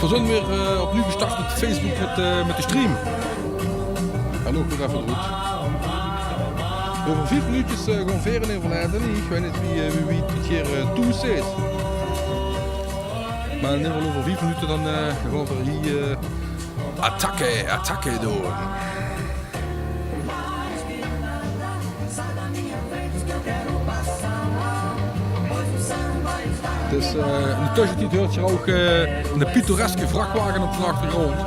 V'r zeen weer, eh, opnuuj gestart mit Facebook mit, eh, mit de stream. Hallo, good effe good. Euver vief minuutjes, eh, gaon veer in euverlaet. Ich weit neet wie, eh, wie, wie 't hie, eh, toe zit. Mer in eder geval euver vief minute dan, eh, gaon v'r hie, eh, attacke, attacke doon. Dus, eh, in de tössentied huurt geer ouch, eh, de pittoreske vrachwage op de achtergróndj.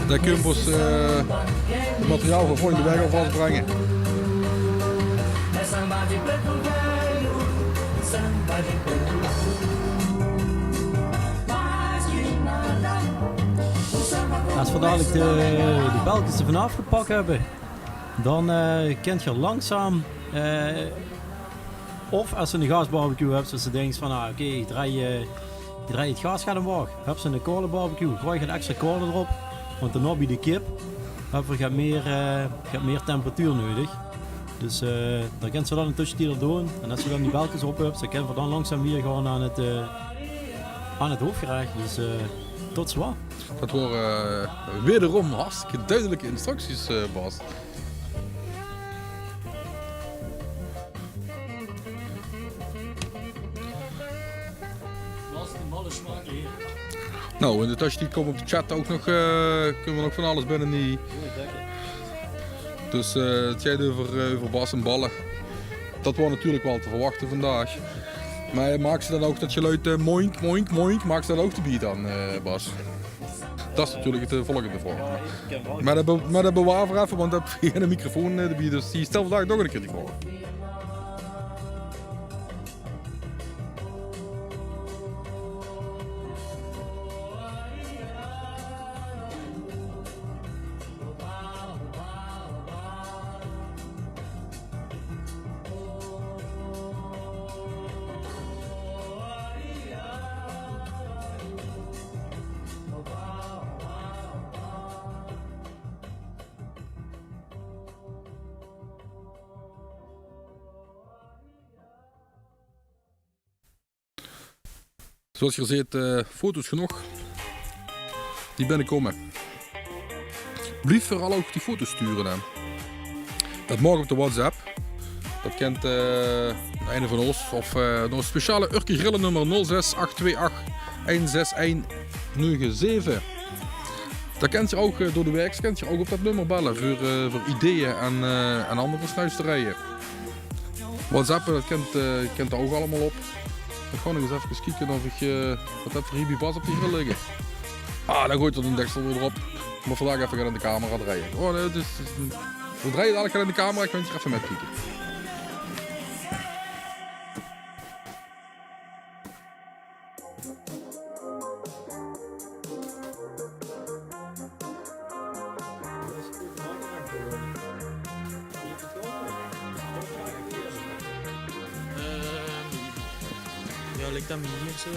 Dao kump ós, eh, 't materiaal veur volgende waek alvas bringe. Es v'r dalik de, de belkes d'rvan aafgepak höbbe, dan, eh, kènt geer langzaam, eh, of es se 'n gaasbarbecue höbs, es se dinks van, ah, oké, ich drej, eh, ich drej 't gaas get ómhoeg. Höbs se 'n kaolebarbecue, gooi get extra kaole d'rop, want dan bie de kip höbbe v'r get mieë, eh, get mieë temperatuur neudig. Dus, eh, dan kènt geer dat in de tössentied al doon. En es se dan die belkes op höbs, dan kènne v'r dan langzaam weer gaon aan 't, eh, aan 't hoofgerech. Dus, eh, tot zoe. Dat wore, eh, wederom hartstikke dudelike instructies, eh, Bas. Nou, in de tössentied kump op de chat ouch nog, eh, kump nog van alles binne hie. Dus, eh, 't geit euver, eh, euver Bas en balle. Dat waor natuurlik waal te verwachte vandaag. Mer maaks se dan ouch dat geluid, eh, moink, moink, moink, maaks se dat ouch d'rbie dan, eh, Bas? Dat is natuurlik 't, eh, volgende vraog. Mer dat be-, mer dat bewaar v'r effe, want v'r höbbe hie 'ne microfoon, eh, d'rbie, dus die stèl vandaag nog 'ne kier die vraog. Zoeas geer zeet, eh, foto's genóg die binnekómme. Blief veural ouch die foto's sture, hè. Dat maag op de WhatsApp. Dat kènt, eh, eine van ós of, eh, nao 't speciale Urke Grillen nummer nul zes ach twee ach ein zes ein nege zeve. Dao kènt geer ouch, eh, door de waek kènt geer ouch op dat nummer belle veur, eh, veur ideeë en, eh, en anger snuisterieje. WhatsApp, dat kènt, eh, kènt dao ouch allemaol op. Ich gaon nog ins effe kieke of ich, eh, wat höb v'r hie bie Bas op de grill ligke. Ah, dan goeit 'r 't deksel weer d'rop. Mót vandaag effe get aan de camera drejje. Oh, nae, 't is, 't is 'n, v'r drejje dalik get aan de camera, ich gaon effe mitkieke. Ehm, jao, lik dat me hie zoe.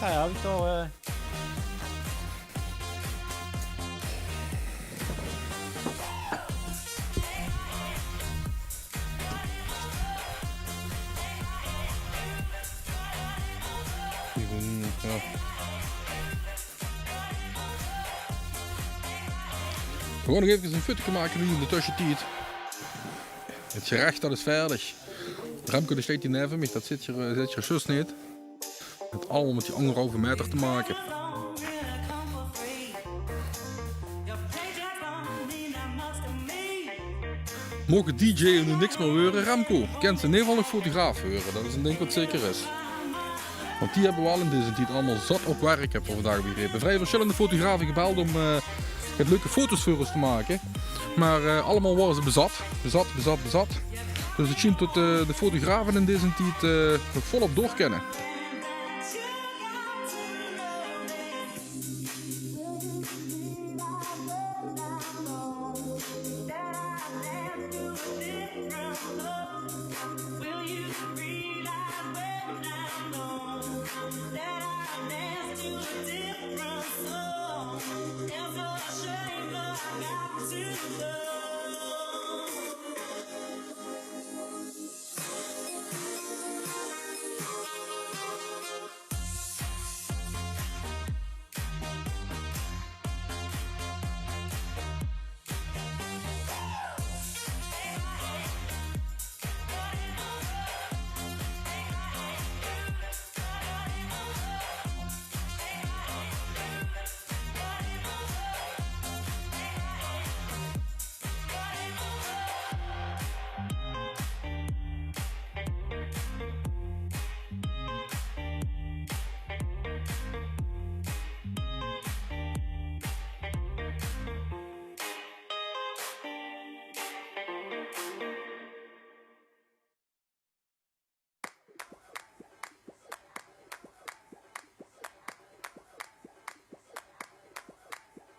Jao, jao, höb ich al, eh. Gewoon nog efkes ein futteke make noe in de tössetied. 't Gerech, dat is vaerdig. Remco, dae steit hie neve mich, dat zit hie, eh, zit hie zjus neet. 't Haet allemaol mit die angerhauve maeter te make. Moch 't dj'en noe niks mieë weure, Remco, kins se in eder geval nog fotograaf weure. Dat is ein dink wat zeker is. Want die höbbe waal in deze tied allemaol zat op werk, höb ich vandaag begrepe. Vrij versjillende fotografe gebeld óm, eh, get leuke foto's veur ós te make. Mer, eh, allemaol wore ze bezat. Bezat, bezat, bezat. Dus 't sjient tot, eh, de fotografe in deze tied, eh, nog volop door kinne.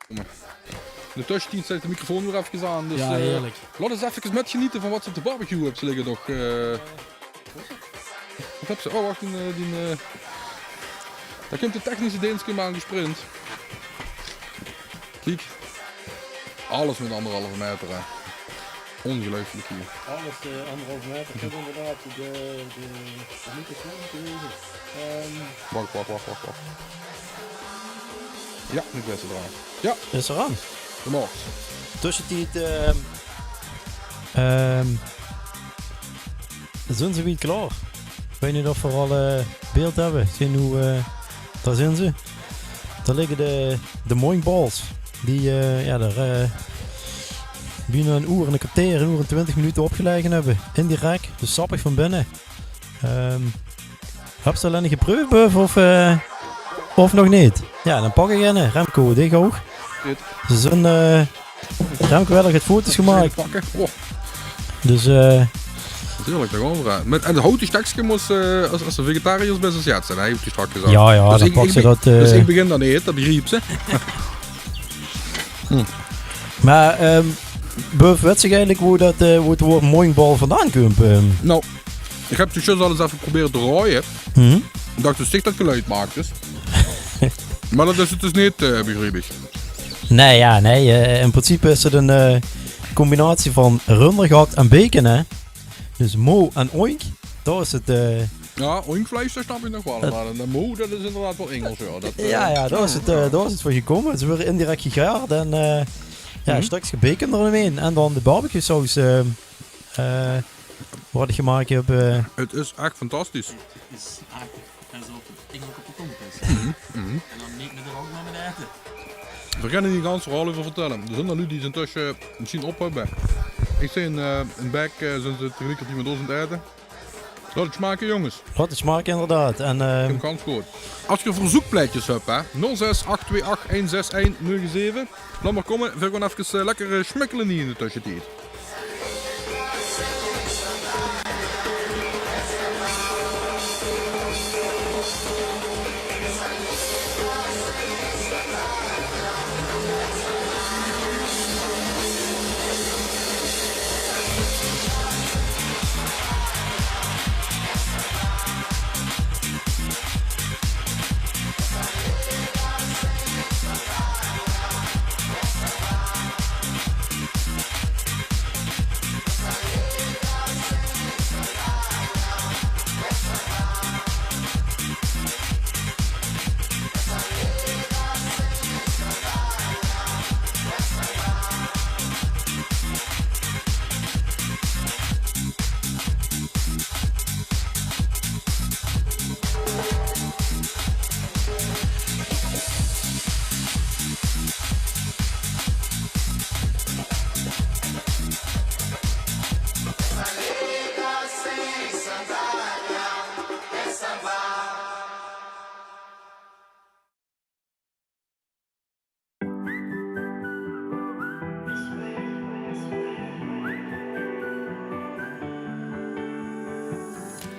In de tössetied zit de microfoon weer efkes aan, dus, eh, laot ós efkes mitgenete van wat se op de barbecue höbs ligke nog, eh. Wat höbs se? Oh, wach, die, eh, die, eh, dao kump de technische deenst kump aangespringt. Kiek. Alles mit anderhalve maeter, hè. Óngeluifelik hie. Alles, eh, anderhalve maeter. Ich höb inderdaad de, de, de microfoon gekrege. Ehm. Wach, wach, wach, wach, wach. Jao, noe bös se d'r aan. Jao. Is d'r aan. Doe maags. Tössetied, ehm, ehm, zeen ze wied klaor. Ich weit neet of v'r al, eh, beeld höbbe. Zeen noe, eh, dao zeen ze. Dao ligke de, de moinkballs. Die, eh, jao, dao, eh, bienao ein oer en ein kerteer, ein oer en twintig minute opgelaege höbbe. In die rek, dus sappig van binne. Ehm, höbs se al eine gepreuf, Buff, of, eh, of nog neet? Jao, dan pak ich eine. Remco, dich ouch. Good. Ze zeen, eh, Remco haet al get foto's gemaak. Pakke. Oh. Dus, eh, natuurlik, dao gaon v'r aan. Mit, en 't houte stekske mós, eh, es, es se vegetariër bös, es se 't zèks, hè, höb ich straks gezag. Jao, jao, dus dan ich, paks se ich be-, dat, eh. Dus ich begin dao neet, dat begriep se. Hm. Mer, ehm, Buff, wèts se eigelik wo dat, eh, wo 't waord moinkbal vandaan kump, ehm? Nou, ich höb 't zjus al ins effe geprobeerd te raoje. Mhm. Ich dach, dus dich dat geluid maaks, dus. Mer dat is 't dus neet, eh, begriep ich. Nae, jao, nae, eh, in principe is 't ein, eh, combinatie van runder gehakt en bacon, hè. Dus mo en oink, dat is 't, eh. Jao, oinkvleis, dat snap ich nog waal, mer de mo, dat is inderdaad waal Ingels, jao. Dat, eh, jao, jao, dat is 't, eh, dat is 't veur gekómme. Ze waere indirek gegaard en, eh, jao, ein stökske bacon d'r ómhaer. En dan de barbecuesaus, eh, eh, wat ich gemaak höb, eh. 't Is ech fantastisch. 't Is ech, 't is of 't Ingels op de tónk is. Mhm, mhm. En dan neet mit de rook, mer mit 't aete. V'r kinne hie 'n gans verhaol euver vertèlle. D'r zeen al luuj die ze intösse mesjien op höbbe. Ich zeen, eh, in Bèk, eh, zeen ze tegeliekertied mit ós aan 't aete. Laot 't smake, jónges. Laot 't smake, inderdaad. En, eh, gans good. Es geer verzeukplaetjes höb, hè, nul zes ach twee ach ein zes ein nul zeve. Laot mer kómme, veer gaon efkes, eh, lekker, eh, smikkele hie in de tössetied.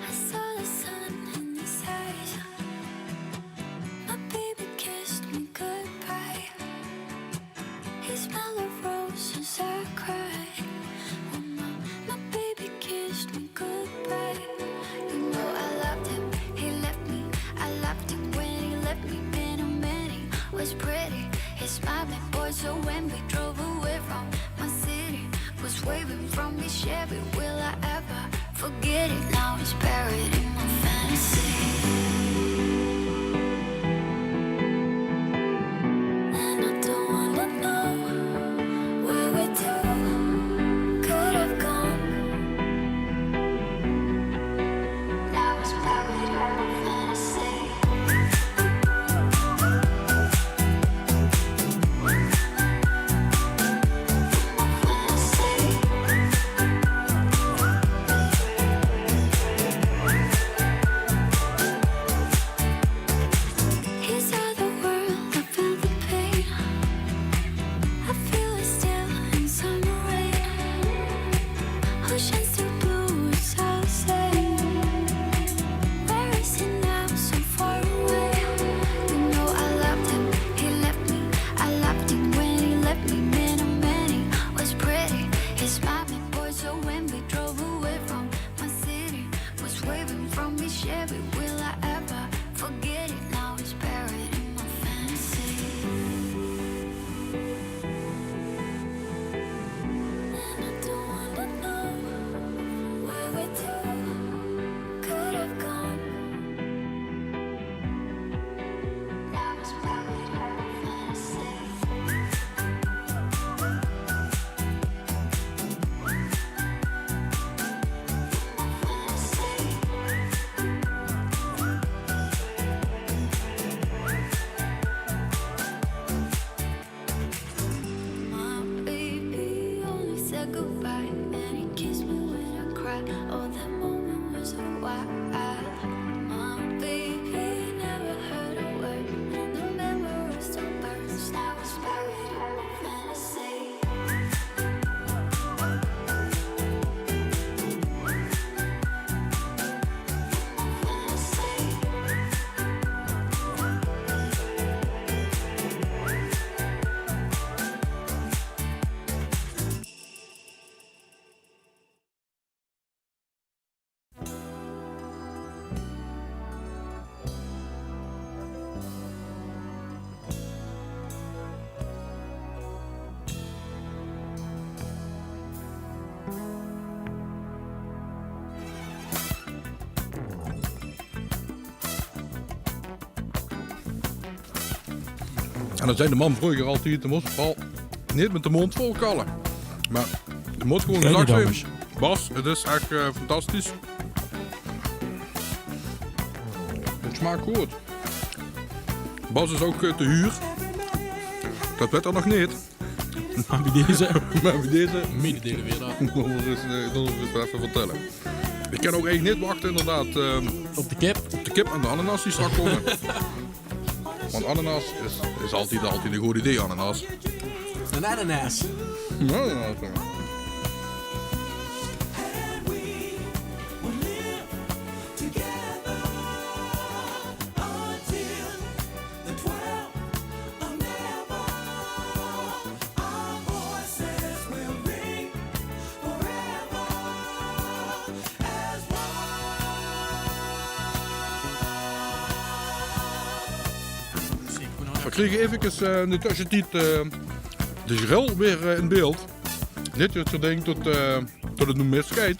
I saw the sun in his eyes. My baby kissed me goodbye. He smelled of roses, I cried. When my, my baby kissed me goodbye. You know I loved him, he left me. I loved him when he left me. Many, many was pretty. He smiled, boy, so when we drove away from my city, was waving from his Chevy. Will I ever forget it? Now it's buried in my fantasy. And I don't wanna know where we two could have gone. Now it's buried in my fantasy. En dat zei de mam vreuger altied, de mós veural neet mit de móndj vol kalle. Mer de mót gewoon gezag zeen: Bas, 't is ech, eh, fantastisch. 't Smaak good. Bas is ouch, eh, te huur. Dat wet 'r nog neet. Mer bie deze, mer bie deze mededele v'r dat. Mót 'r ins, eh, mót 'r ins effe vertèlle. Ich kin ouch eigelik neet wachte, inderdaad, eh, op de kip. Op de kip en de ananas die straks kómme. Want ananas is, is altied, altied e good idee, ananas. Ein ananas. Ja, ja, ja. V'r kriege efkes, eh, in de tössetied, eh, de grill weer, eh, in beeld. Neet dat geer dinkt dat, eh, dat 't noe misgeit.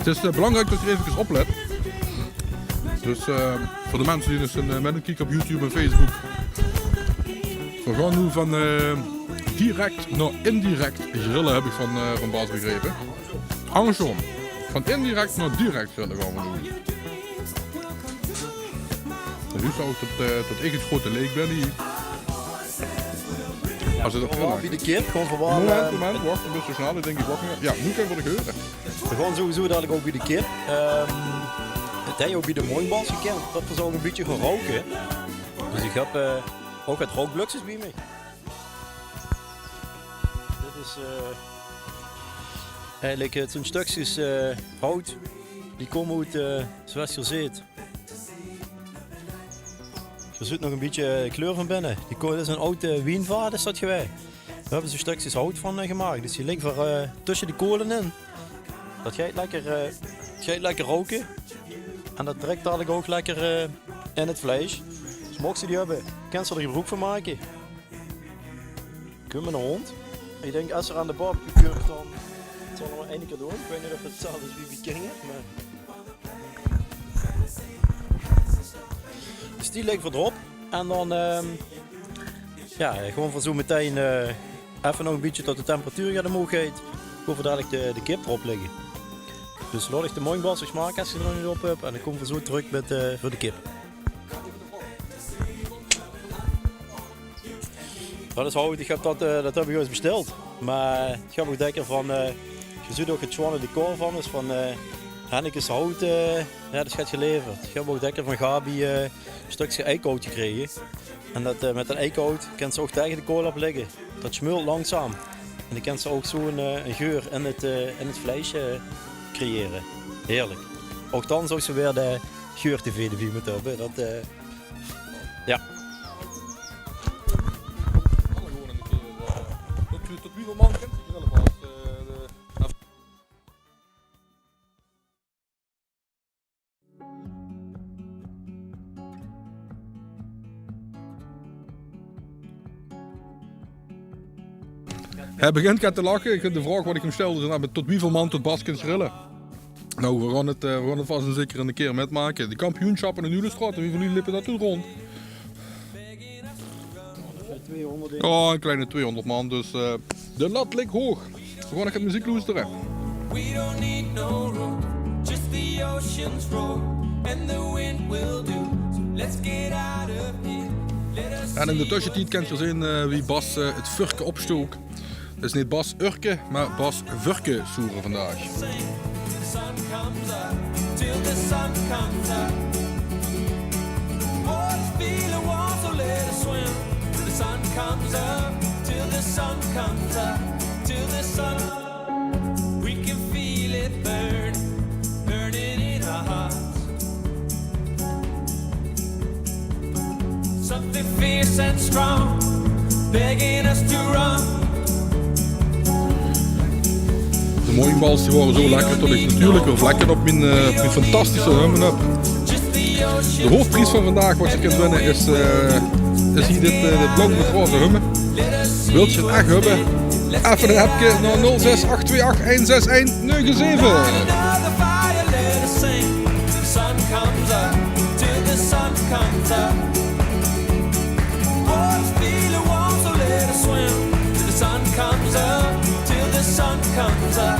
't Is, eh, belangriek dat geer efkes oplet. Dus, eh, veur de minse die ins, eh, mit ins kieke op YouTube en Facebook. V'r gaon noe van, eh, direct nao indirect grille, höb ich van, eh, van Bas begrepe. Angersóm. Van indirect nao direct grille gaon v'r noe. Dus noe zörg ich dat, eh, dat ich 't groete leek bön hie. As 't op... Gewoon bie de kip, gewoon veur... Moment, eh, moment, wach, e bietje snel, ich dink, ich wach nog. Ja, noe kinne v'r de geure. V'r gaon sowieso dalik ouch bie de kip. Ehm, 't Haet ouch bie de móndj, Bas, gekind dat v'r zo ouch e bietje gaon rouke. Dus ich höb, eh, ouch get roukblökskes bie mich. Dit is, eh, eigelik, eh, 't zeen stökskes, eh, hout. Die kómme oet, eh, zoewie geer zeet, geer zuut nog e bietje, eh, kleur van binne. Die ko-, dat is 'n aod, eh, wienvaat is dat gewaes. Dao höbbe ze stökskes hout van, eh, gemaak. Dus die ligke veur, eh, tösse de kole in. Dat geit lekker, eh, dat geit lekker rouke. En dat trèk dalik ouch lekker, eh, in 't vleis. Dus mochs se die höbbe, kins se d'r gebroek van make. Kump 'ne hóndj. Ich dink, es 'r aan de barbecue kump, dan zal 'r nog eine kier doon. Ich weit neet of 't 'tzelfde is wie bie Kinge, mer... Dus die ligke v'r d'rop. En dan, ehm, ja, gaon v'r zo metein, eh, effe nog e bietje tot de temperatuur get omhoeg geit. Gaon v'r dalik de, de kip d'rop lègke. Dus laot ich de móndj, Bas, ich maak es ich d'r nog neet op höb. En dan kómme v'r zo trök mit, eh, veur de kip. Dat is hout, ich höb dat, eh, dat höb ich ins besteld. Mer ich höb ouch dèkker van, eh, geer zuut ouch 't sjoeane decor van, is van, eh, Hennekes Hout, eh, ja, dat is get geleverd. Ich höb ouch dèkker van Gabi, eh, e stökske eikhout gekrege. En dat, eh, mit dat eikhout kins se ouch taenge de kole op lègke. Dat smeult langzaam. En dan kins se ouch zo 'n, eh, 'n geur in 't, eh, in 't vleis, eh, creëre. Heerlik. Ouch dan zouws se weer de geur-tv d'rbie mótte höbbe. Dat, eh, Ja. Alle gewoon in de keer, eh, tot, tot wieväöl man kint geer allemaol, eh, de... Hae begint get te lache. De vraog wat ich häöm stèlde is: tot wieväöl man tot Bas kint grille? Nou, we gaon 't, eh, we gaon 't vas en zeker 'ne kier mitmake. De kampioensjappe in Ulestraot, wieväöl luuj lippe dao toen rónd? Oh, 'n kleine tweehónderd man, dus, eh, de lat ligk hoog. We gaon nog get meziek loestere. We don't need no road, just the ocean's roar, and the wind will do. So let's get out of here. Let us... En in de tössetied kint geer zeen, eh, wie Bas, eh, 't vurke opstook. 't Is neet Bas Urke, mer Bas Vurke soere vandaag. The sun comes up, till the sun comes up. Oh, this feeling warm, so let us swim. The sun comes up, till the sun comes up, till the sun. We can feel it burning, burning in our hearts. Something fierce and strong, begging us to run. De móndjbals die waore zo lekker tot ich natuurlik weer vlekke op mien, eh, mien fantastische humme höb. De hoofpries van vandaag, wat geer kint winne, is, eh, is hie dit, eh, dit blauw mit roze humme. Wilt geer 't ech höbbe? Effe 'n appke nao nul zes ach twee ach ein zes ein nege zeve. Another fire, let us sing. The sun comes up, till the sun comes up. comes up.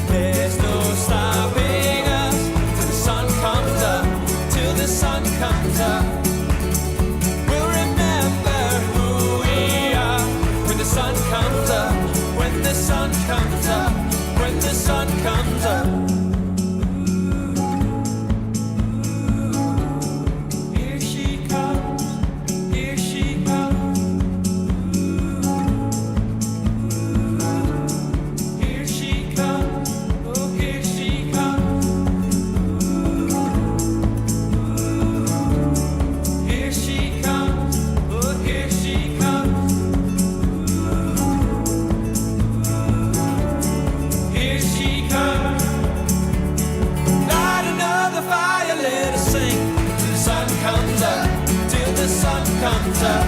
There's no stopping us till the sun comes up, till the sun comes up. We'll remember who we are when the sun comes up, when the sun comes up, when the sun comes up. Here she comes. Here she comes. Here she comes. Oh, here she comes. Here she comes. Oh, here she comes. Here she comes. Light another fire, let us sing till the sun comes up, till the sun comes up.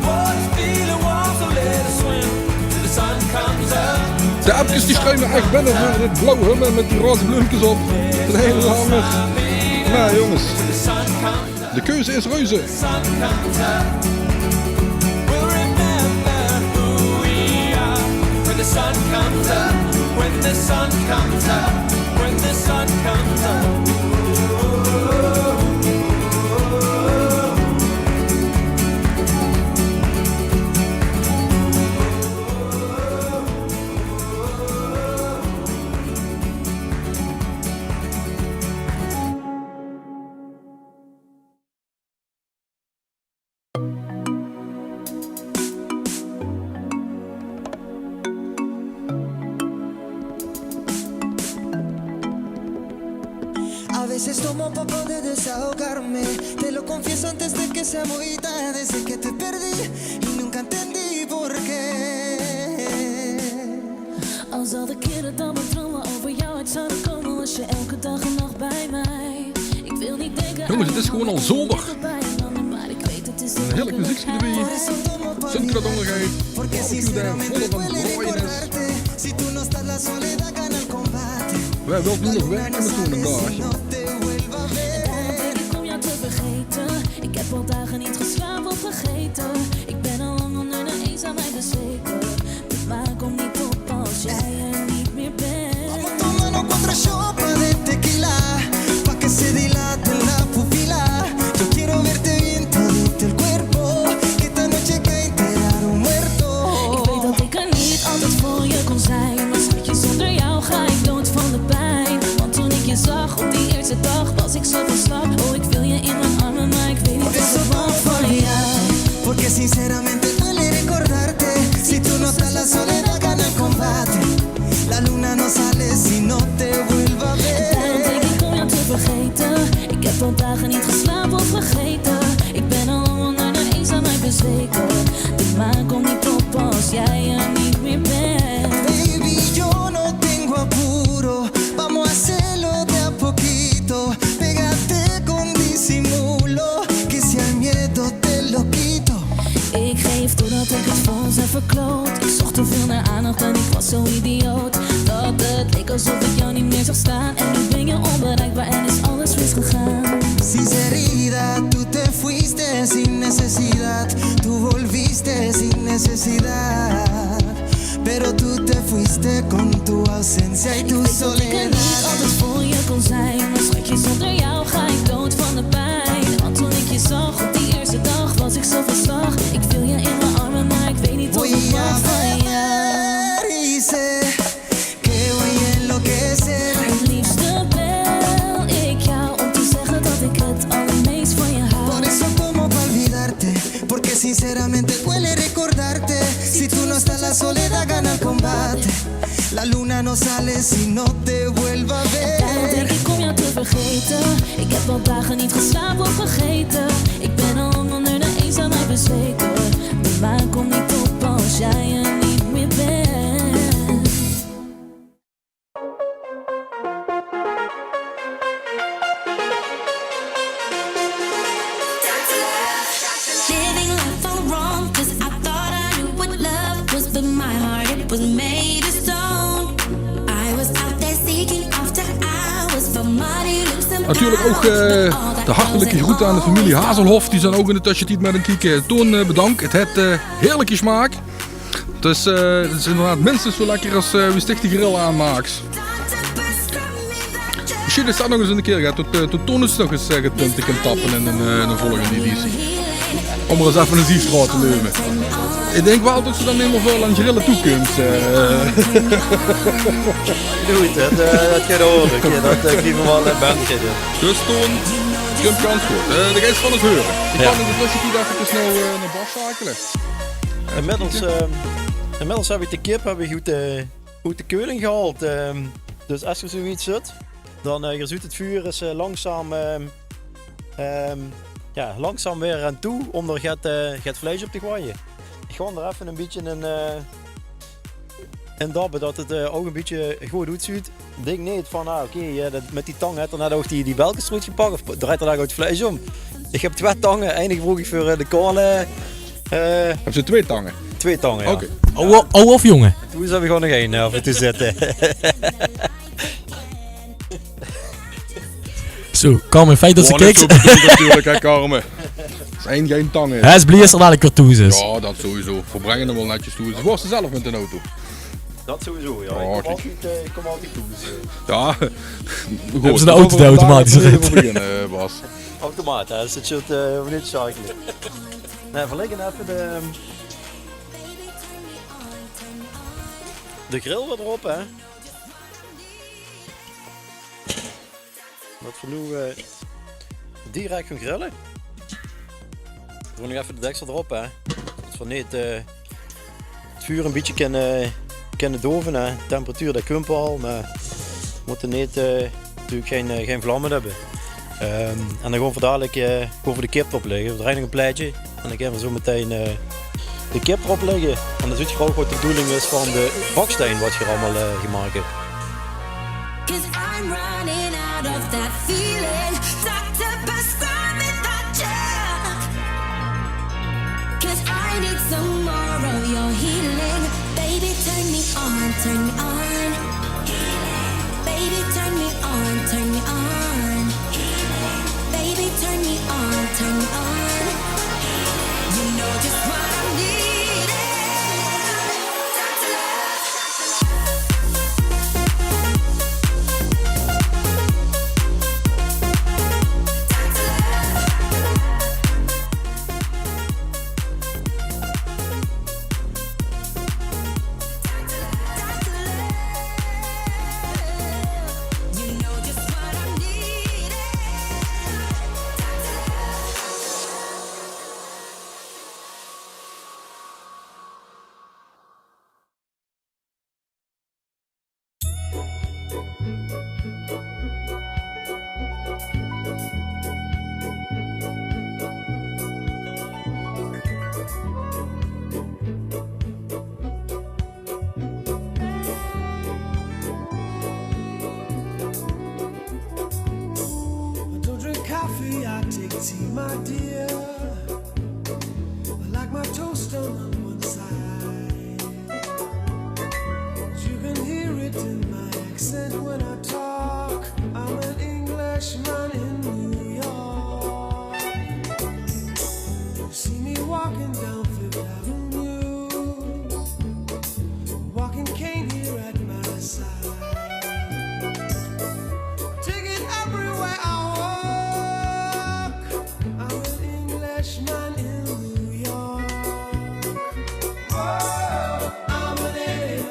Water's feeling warm, so let us swim till the sun comes up. De appkes die struime ech binne veur dit blauw humme mit die roze bleumkes op. Ein hiel anger. Mer jónges, de keuze is reuze. Sun comes up. We'll remember who we are when the sun comes up, when the sun comes up, when the sun comes up. A veces tomo pa' poder desahogarme. Te lo confieso antes de que sea muy tarde. Sé que te perdí y nunca entendí por qué. Al zal de keren dan maar dromen over jou uit zouden komen, was je elke dag en nacht bij mij. Ik wil niet denken aan... Jónges, het is gewoon al zomer. Ein hieërlik meziekske d'rbie. Zunnekraad ónger dich. Barbecue dae vol van braoje is. Veer wille noe nog wirke mit zoe'n daag. En daarom denk ik om jou te vergeten. Ik heb al dagen niet geslapen of gegeten. Ik ben al lang onder de eens aan mij bezweken. De maan komt niet op als jij er niet meer bent. Vamos tomando cuatro shots de tequila, pa' que se dilate la pupila. Yo quiero verte bien todito el cuerpo, que esta noche cae entero muerto. Ik weet dat ik er niet altijd voor je kon zijn, maar schatje, zonder jou ga ik dood van de pijn. Want toen ik je zag op die eerste dag, was ik zo van slag. Oh, ik wil je in mijn armen, maar ik weet niet of ik mag van jou. Porque sinceramente duele recordarte. Si tú no estás, la soledad gana el combate. La luna no sale si no te vuelva a ver. En daarom denk ik om jou te vergeten. Ik heb al dagen niet geslapen of gegeten. Ik ben al onder de eens aan mij bezweken. De maan komt niet op als jij er niet meer bent. Baby, yo no tengo apuro. Vamos a hacerlo de a poquito. Pégate con disimulo, que si al miedo te lo quito. Ik geef toe dat ik het voor ons heb verkloot. Ik zocht te veel naar aandacht en ik was zo idioot, dat het leek alsof ik jou niet meer zag staan. En nu ben je onbereikbaar en is alles misgegaan. Sinceridad, tú te fuiste sin necesidad. Tú volviste sin necesidad. Pero tú te fuiste con tu ausencia y tu soledad. Ik weet dat ik er niet altijd voor je kon zijn, maar schatje, zonder jou ga ik dood van de pijn. Want toen ik je zag op die eerste dag, was ik zo van slag. Ik wil je in mijn armen, maar ik weet niet of ik mag van jou. Voy a ver y sé que voy a enloquecer. Het liefste bel ik jou om te zeggen dat ik het allermeest van je hou. Por eso tomo pa' olvidarte. Porque sinceramente duele recordarte. Si tú no estás, la soledad gana el combate. La luna no sale si no te vuelva a ver. En daarom denk ik om jou te vergeten. Ik heb al dagen niet geslapen of gegeten. Ik ben al lang onder de eens aan mij bezweken. De maan komt niet op als jij er niet meer bent. Living life all wrong, 'cause I thought I knew what love was, but my heart, it was made of stone. I was out there seeking after hours for money, looks and... Natuurlik ouch, eh, de hartelike groete aan de femilie Hazelhoff. Die zeen ouch in de tössetied mit ein kiek. Eh, Toon, eh, bedank. Het haet, eh, hieërlik gesmaak. Dus eh, 't is inderdaad minstens zo lekker as eh, wie s dich de grill aanmaaks. Mesjiens is dat nog ins 'ne kier, ja, tot, eh, tot Ton ins nog ins eh, get punte kan tappe in 'n eh, 'n volgende editie. Óm 'r ins effe 'n ziefstraot te neume. Ich dink waal tot ze dan neet mieë väöl aan grille toekómme. Eh. Doe 't, hè. Eh, dat geit oor. Dat eh, kriege v'r waal eh, bent, hè. Dus Ton, kump gans good. Eh, de geis van 't heure. Ich kan in de tösjetied effe noe eh, nao Bas sjakele. Inmiddels, eh, inmiddels höb ich de kip höb ich oet de, oet de keuling gehaold. Eh, dus es geer zoe get zuut, dan eh, geer zuut 't vuur is eh, langzaam, eh, eh, ja, langzaam weer aan toe óm d'r get, eh, get vleis op te goeaje. Ich gaon d'r effe e bietje in, eh, in dabbe dat 't eh, ouch e bietje good oetzuut. Dink neet van, ah, oké, ja, dat, mit die tang haet 'r net ouch die, die belkes d'roet gepak, of draejt 'r dao good vleis óm. Ich höb twee tange, eine gebroek ich veur eh, de kaole. Eh, Höbs se twee tange? Twee tange, ja. Oké. Aw, aw of jónge? Toen höb ich gewoon nog ein eh, af en toe zitte. Zo, Carmen, fijn dat se kieks. Neet zo bedoeld natuurlik, hè, Carmen. Zeen gein tange. Hae is blie es 'r dalik weer thoes is. Ja, dat sowieso. V'r brenge 'm waal netjes thoes. Waors se zelf mit d'n auto? Dat sowieso, ja. Ja, ich kóm kiek. Altied, eh, ich kóm altied thoes. Ja. Höbs se 'n auto dae automatisch rit? Beginne, eh, Bas. Automaat, hè. Dus 't zit eh, neet zakelijk. Nae, v'r lègke effe de, de grill weer d'rop, hè. Dat v'r noe eh, direk gaon grille. Doon nog effe de deksel d'rop, hè. Dat v'r neet eh, 't vuur e bietje kinne, kinne dove, hè. Temperatuur, dat kump waal, mer v'r mótte neet eh, natuurlik gein, eh, gein vlamme höbbe. Eh, en dan gaon v'r dalik eh, gaon v'r de kip d'rop lègke. V'r drejje nog e plaetje. En dan kinne v'r zo metein eh, de kip d'rop lègke. En dan zuut geer ouch waat de bedoeling is van de bakstein waat geer allemaol eh, gemaak höb. 'Cause I'm running out of that feeling. Doctor, prescribe me that drug. 'Cause I need some more of your healing. Baby, turn me on, turn me on. Baby, turn me on, turn me on. Baby, turn me on, turn me on. You know just what I'm needing. Doctor Love. I don't drink coffee, I take tea, my dear. I like my toast done on one side. You can hear it in my accent when I talk. I'm an Englishman in New York. You see me walking down Fifth Avenue, walking cane here at my side. Take it everywhere I walk. I'm an Englishman in New York. Oh, I'm an alien.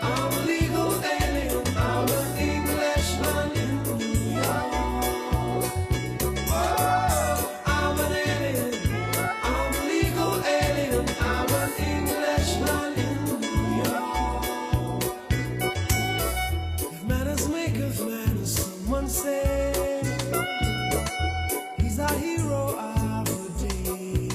I'm a legal alien. I'm an Englishman in New York. Oh, I'm an alien. I'm a legal alien. I'm an Englishman in New York. If manners make of manners, someone say, he's our hero of the day.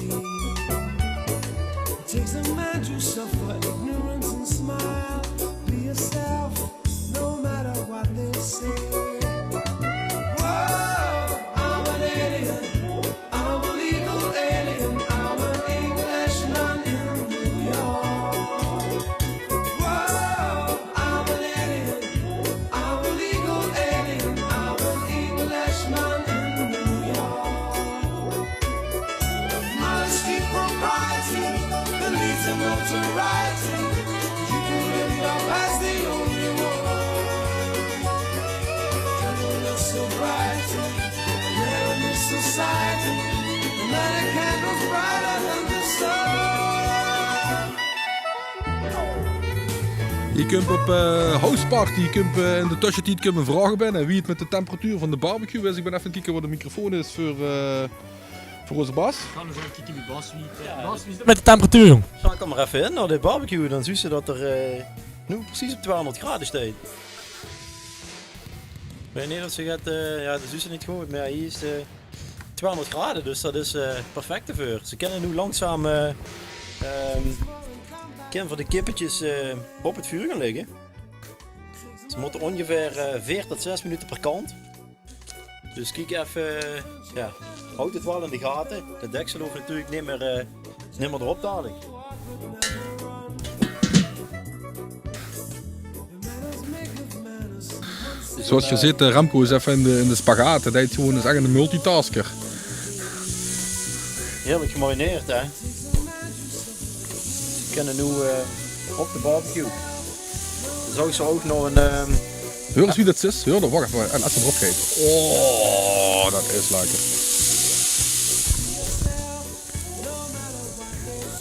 Hie kump op, eh, houseparty, kump, eh, in de tössetied kump 'n vraog binne wie 't mit de temperatuur van de barbecue is. Ich bön effe aan 't kieke wo de microfoon is veur, eh, veur ózze Bas. Gaon ins effe kieke wie Bas, wie, eh, Bas, wie is 't mit de temperatuur, jóng? Sjakel mer effe in nao de barbecue, dan zuus se dat 'r, eh, noe precies op twieëhóngerd grade steit. Ich weit neet of se 't, eh, jao, dat zuus se neet good, mer hie is, eh, twieëhóngerd grade, dus dat is, eh, perfect d'rveur. Ze kinne noe langzaam, eh, ehm, kinne v'r de kippetjes, eh, op 't vuur gaon lègke. Ze mótte óngeveer, eh, veer tot zès minute per kant. Dus kiek effe, jao, haoj 't waal in de gate. De deksel hoof natuurlik neet mier, eh, neet mier d'rop dalik. Zoeas geer zeet, eh, Remco is effe in de, in de spagaat. Hae deit gewoon, is ech 'ne multitasker. Heerlik gemarineerd, hè? Ze kinne noe, eh, op de barbecue. Dan zouw ich ze ouch nog 'n, ehm, Heur ins wie dat zit. Heur, dan wach effe. En es 't d'rop geit. Oh, dat is lekker.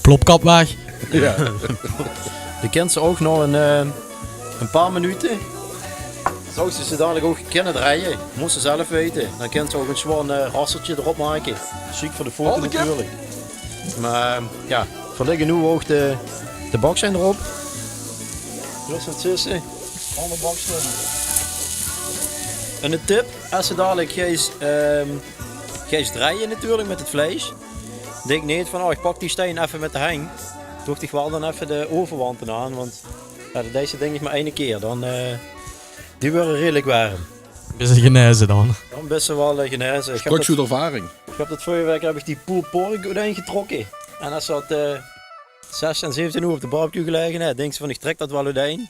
Plopkap weg. Jao. Dan kins se ouch nog 'n, eh, 'n paar minute. Zouws se ze dalik ouch kinne drejje. Mós se zelf weite. Dan kins se ouch 'n sjoon, eh, rasseltje d'rop make. Sjiek veur de foto natuurlik. Mer, eh, jao, v'r lègke noe ouch de, de baksjeen d'rop. Dus dat is, eh, anger baksjeen. En de tip, es se dalik geis, ehm, geis drejje natuurlik mit 't vleis. Dink neet van, oh, ich pak die stein effe mit de heng. Doog dich waal dan effe de ovenwandj aan, want, jao, dat deis se dink ich mer eine kier. Dan, eh, die waere redelik werm. Bis se genaeze dan? Dan bis se waal, eh, genaeze. Ich höb dat, ich höb dat vörrige waek höb ich die pulled pork oetein getrokke. En es dat, eh, zestien, zeventien oer op de barbecue gelaege haet, dinks se van, ich trèk dat waal oetein.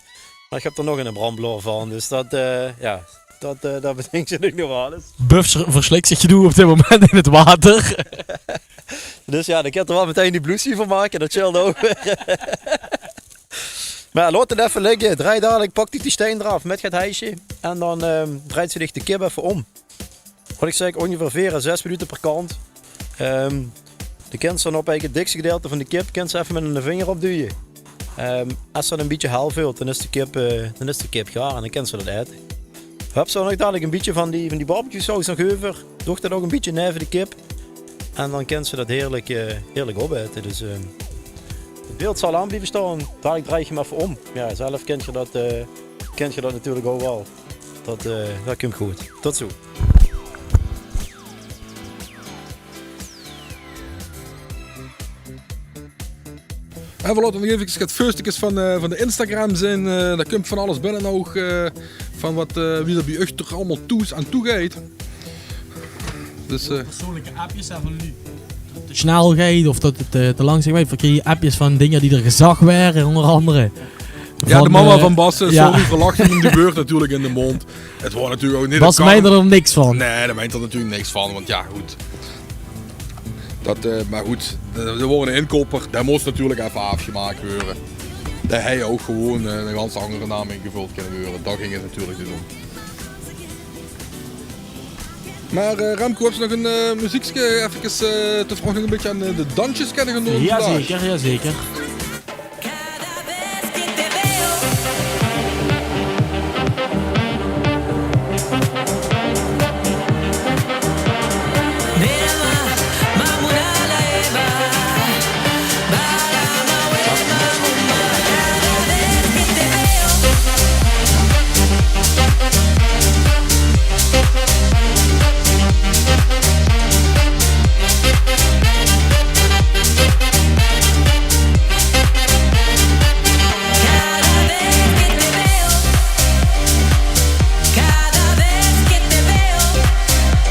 Mer ich höb d'r nog 'ne brandblaor van. Dus dat, eh, jao, dat, eh, dat bedinks se nog waal ins. Buff ver-, verslik zich gedoe op dit moment in 't water. Dus jao, dan kint 'r waal metein die bluesje van make. Dat sjeelt ouch weer. Mer jao, laot 't effe ligke. Drej dalik, pak dich die stein d'raaf mit 't heisje. En dan, ehm, drejs se dich de kip effe óm. Wat ich zègk, óngeveer veer à zès minute per kant. Ehm, de kins dan op eigelik 't dikste gedeilte van de kip kins se effe mit eine vinger opduje. Ehm, es dat e bietje hel veult, dan is de kip, eh, dan is de kip gaar en dan kins se dat aete. Höbs se dan nog dalik e bietje van die, van die barbecuesaus nog euver, doog dat ouch e bietje neve de kip. En dan kins se dat heerlik, eh, heerlik opaete. Dus, ehm, 't beeld zal aan blieve staon. Dalik drej ich 'm effe óm. Jao, zelf kins se dat, eh, kins se dat natuurlik ouch waal. Dat, eh, dat kump good. Tot zoe. En v'r laote nog effe get veustekes van, eh, van de Instagram zeen. Eh, dao kump van alles binne ouch, eh, van wat, eh, wie dat bie uch toch allemaol thoes aan toe geit. Dus, eh, persoonlijke appjes, hè, van luuj. Dat 't te snel geit of dat 't, eh, te langzaam geit. V'r kriege appjes van dinger die d'r gezag waere, ónger andere. Jao, de mama eh, van Bas, eh, jao, sorry, v'r lachte häöm de wäörd natuurlik in de móndj. 't Waor natuurlik ouch neet, Bas meint d'r niks van. Nae, dae meint d'r natuurlik niks van, want jao, good. Dat, eh, mer good, d'r, d'r waor 'nen inkouper, dae mós natuurlik effe aafgemaak waere. Dae haw ouch gewoon, eh, 'ne gans angere naam ingevöld kinne waere. Dao ging 't natuurlik neet óm. Mer, eh, Remco, höbs se nog e, eh, meziekske? Effekes, eh, te vraoge, nog e bietje aan, eh, de dansjes kinne gaon doon vandaag? Jazeker, jazeker.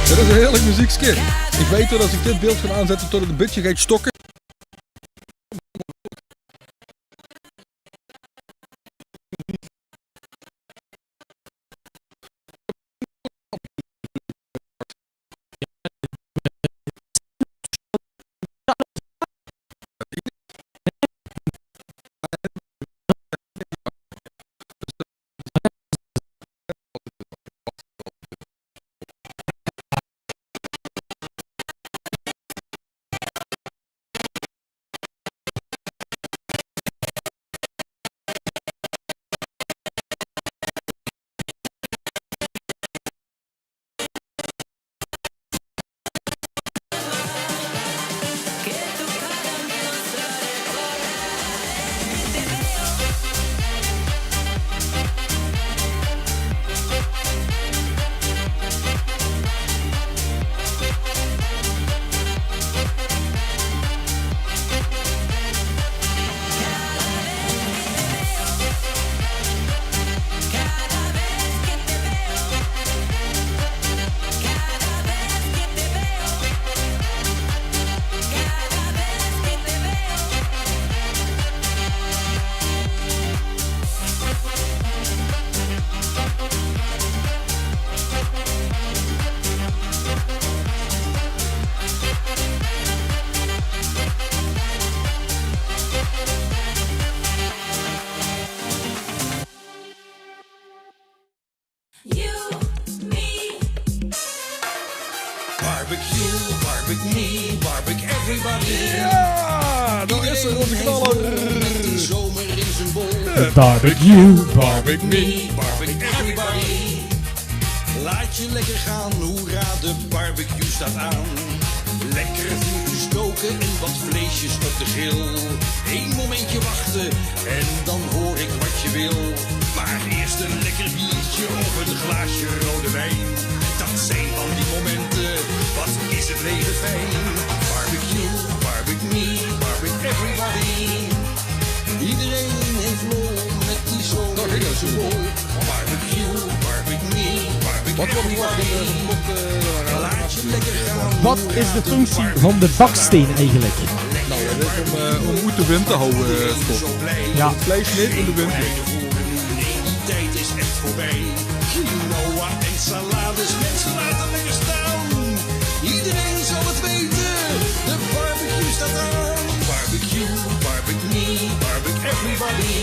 Dit is e heerlik meziekske. Ich weit det es ich dit beeld gaon aanzètte, det 't e bietje geit stokke. Barbecue everybody. Ja, dat is er, onze knaller. Iedereen heeft zin om met die zomer in zijn bol. Barbecue, barbecue me, barbecue everybody. Laat je lekker gaan, hoera, de barbecue staat aan. Lekker vuurtje stoken en wat vleesjes op de grill. Eén momentje wachten en dan hoor ik wat je wil. Maar eerst een lekker biertje of een glaasje rode wijn. Dat zijn van die momenten, wat is het leven fijn. Barbecue, barbecue me, barbecue everybody. Iedereen heeft lol met die zomer in zijn bol. Barbecue, barbecue me, barbecue everybody. Laat je lekker gaan. Wat is de functie van de baksteen eigenlijk? Nou, dat is om, eh, om oet de wind te houden, eh, Scott. Ja. Het vlees niet in de wind. Nee, die tijd is echt voorbij. Quinoa en salades, mensen, laten lekker staan. Iedereen zal het weten, de barbecue staat aan. Barbecue, barbecue me, barbecue everybody.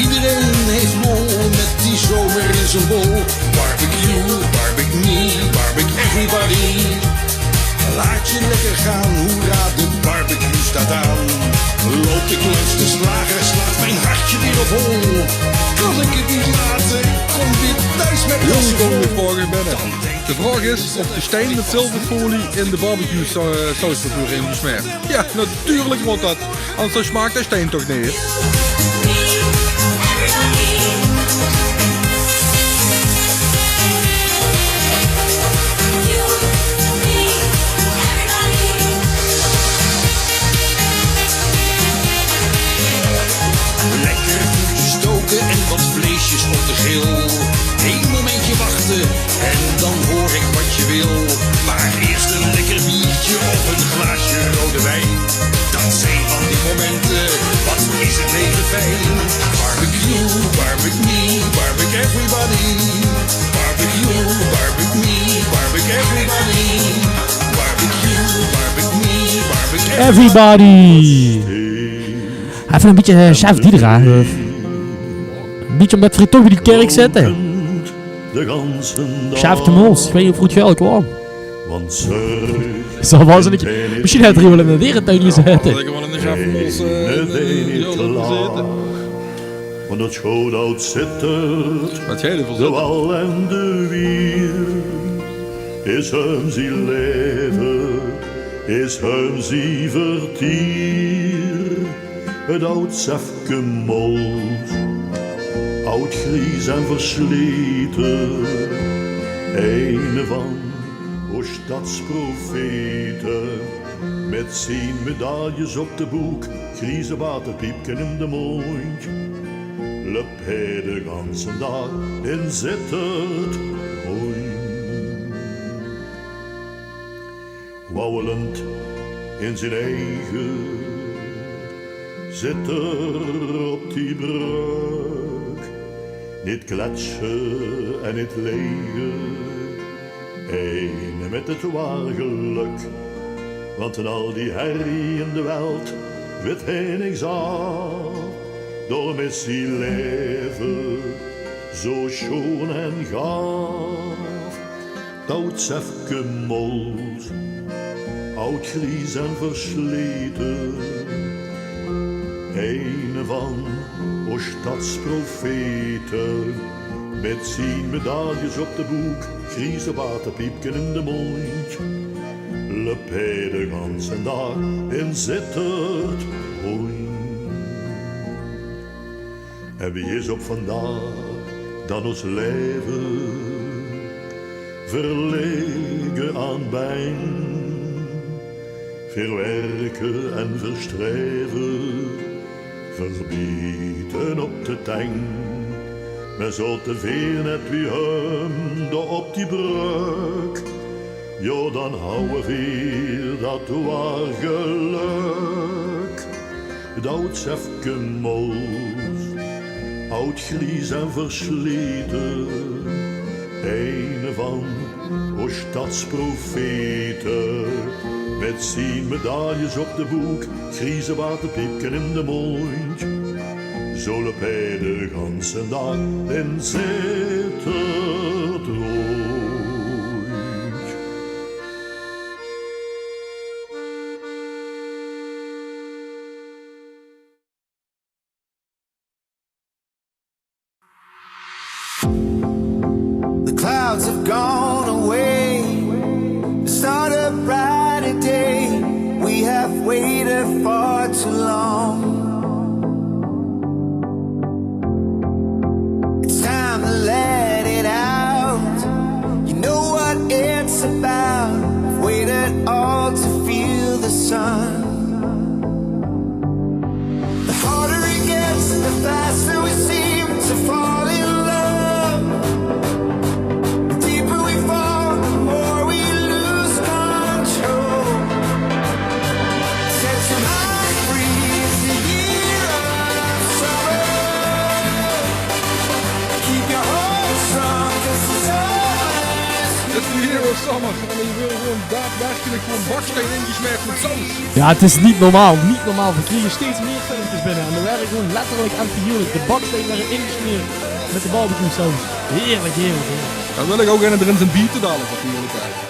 Iedereen heeft lol met die zomer in zijn bol. Barbecue, barbecue me, barbecue everybody. Laat je lekker gaan, hoera, de barbecue staat aan. Loop ik langs de slager, slaat mijn hartje weer op hol. Kan ik het niet laten, kom weer thuis met tassen vol. De vraag is of de stein met zilverfolie in de barbecue sa-, sausbedoeling gesmeerd. Ja, natuurlijk moet dat. Anders dan smaakt de stein toch niet. Lekker vuurtje stoken en wat vleesjes op de grill. Eén momentje wachten en dan hoor ik wat je wil. Maar eerst een lekker biertje of een glaasje rode wijn. Dat zijn van die momenten, wat is het leven fijn. Barbecue, barbecue me, barbecue everybody. Barbecue, barbecue me, barbecue everybody. Barbecue, barbecue me, barbecue everybody. Even een beetje, eh, Sjef Diedra. Een beetje om dat friet toch bij die kerk zetten. Sjaafke Mols, ik weet niet of het goed geldt, hoor. Want ze zal wel eens een keer, misschien had er wel in de dierentuin gezeten. Wat jij ervan zegt. Want het schoonoud zittert, de wal en de wier. Is hem zie leven, is hem zie vertier. Het oud Sefke Mols, oud gries en versleten. Eine van oos stadsprofete, met zien medailles op de boek, grieze waterpiepken in de mondj, löp hae de ganse daag in Zitterd rondj. Wauwelend in zien eige Zitterd op die brök. Niet kletsje en niet lege, eine met het waar gelök. Want in al die herrie in de welt wit hae niks aaf. Daorum is zie leve zo sjoon en gaaf. 't Oud Sefke Mols, oud gries en versleten. Eine van oos stadsprofete, met zien medailles op de boek, grieze waterpiepken in de mondj, löp hae de ganse daag in Zitterd rondj. En wie is op vandaag dan oos leve verlege aan beng? Veer werke en veer streve, veer biete op de teng. Mer zo te veer net wie hem dao op die brök, jao, dan hawwe veer dat waar gelök. 't Oud Sefke Mols, oud gries en versleten, eine van oos stadsprofete, met zien medailles op de boek, grieze waterpiepken in de mondj, zo löp hae de ganse daag in Zitterd rondj. We have waited far too long. It's time to let it out. You know what it's about. I've waited all to feel the sun. The harder it gets, the faster we seem to fall in love. The deeper we fall, the more we lose control. Set your mind free, it's the year of summer. Keep your heart strong, 'cause the summer is here. It's the year of summer. En hie weure gewoon daadwerkelijk gewoon baksteen ingesmeerd met saus. Ja, het is niet normaal, niet normaal. We kriege steeds meer filmpjes binne en d'r weure gewoon letterlijk en figuurlijk de bakstein weure ingesmeerd met de barbecue saus. Heerlijk, heerlijk, heerlijk. Dan wil ik ook een erin zien bieten dadelijk natuurlijk, hè.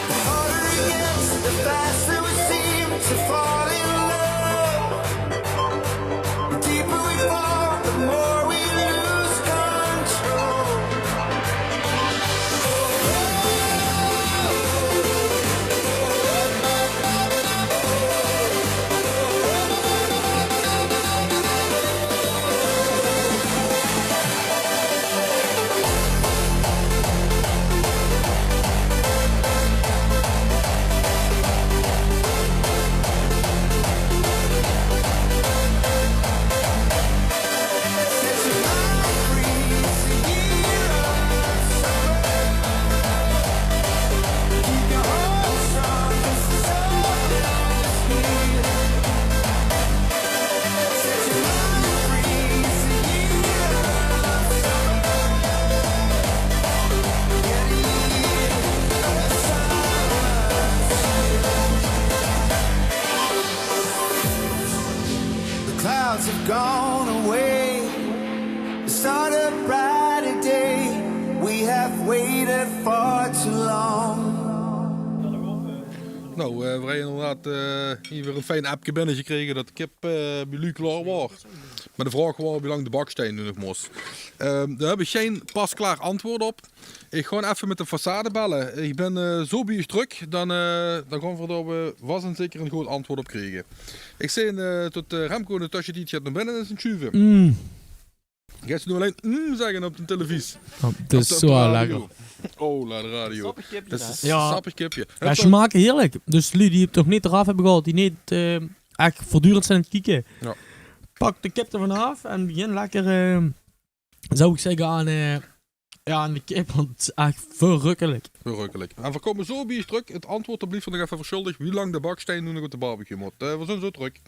The harder it gets, the faster we seem to fall in love. The deeper we fall, the more we lose control. The clouds have gone away. The start of brighter day. We have waited far too long. Nou, eh, we hebben inderdaad, eh, hier weer een fijn appje binnengekregen dat de kip, eh, bij Luc klaar was. Maar de vraag was hoe lang de baksteen nu nog moest. Ehm, daar heb ik geen pasklaar antwoord op. Ik ga effe mit de façade belle. Ik bin, eh, zo bie uch trök. Dan, eh, dan gaon v'r dao, eh, vas en zeker ein good antwoord op kriege. Ik zeen, eh, tot, eh, Remco in de tösjetied get nao binne is aan 't sjuve. Mm. Geis se noe allein mm zègke op de televisie? Oh, 't is zo lekker. Oh, la de radio. Sappig kipje, hè? Is ein sappig kipje. Ja, ze make heerlijk. Dus luuj die 't nog neet d'raaf höbbe gehaold, die neet, eh, ech veurtdurend zeen aan 't kieke. Ja. Pak de kip d'rvan aaf en begin lekker, eh, zou ik zègke, aan, eh, ja, aan de kip, want 't is ech verrukkelik. Verrukkelik. En v'r kómme zo bie uch trök. 't Antwoord, dao blief v'r nog effe versjuldig wie lang de bakstein noe nog op de barbecue mót. Eh, v'r zeen zo trök.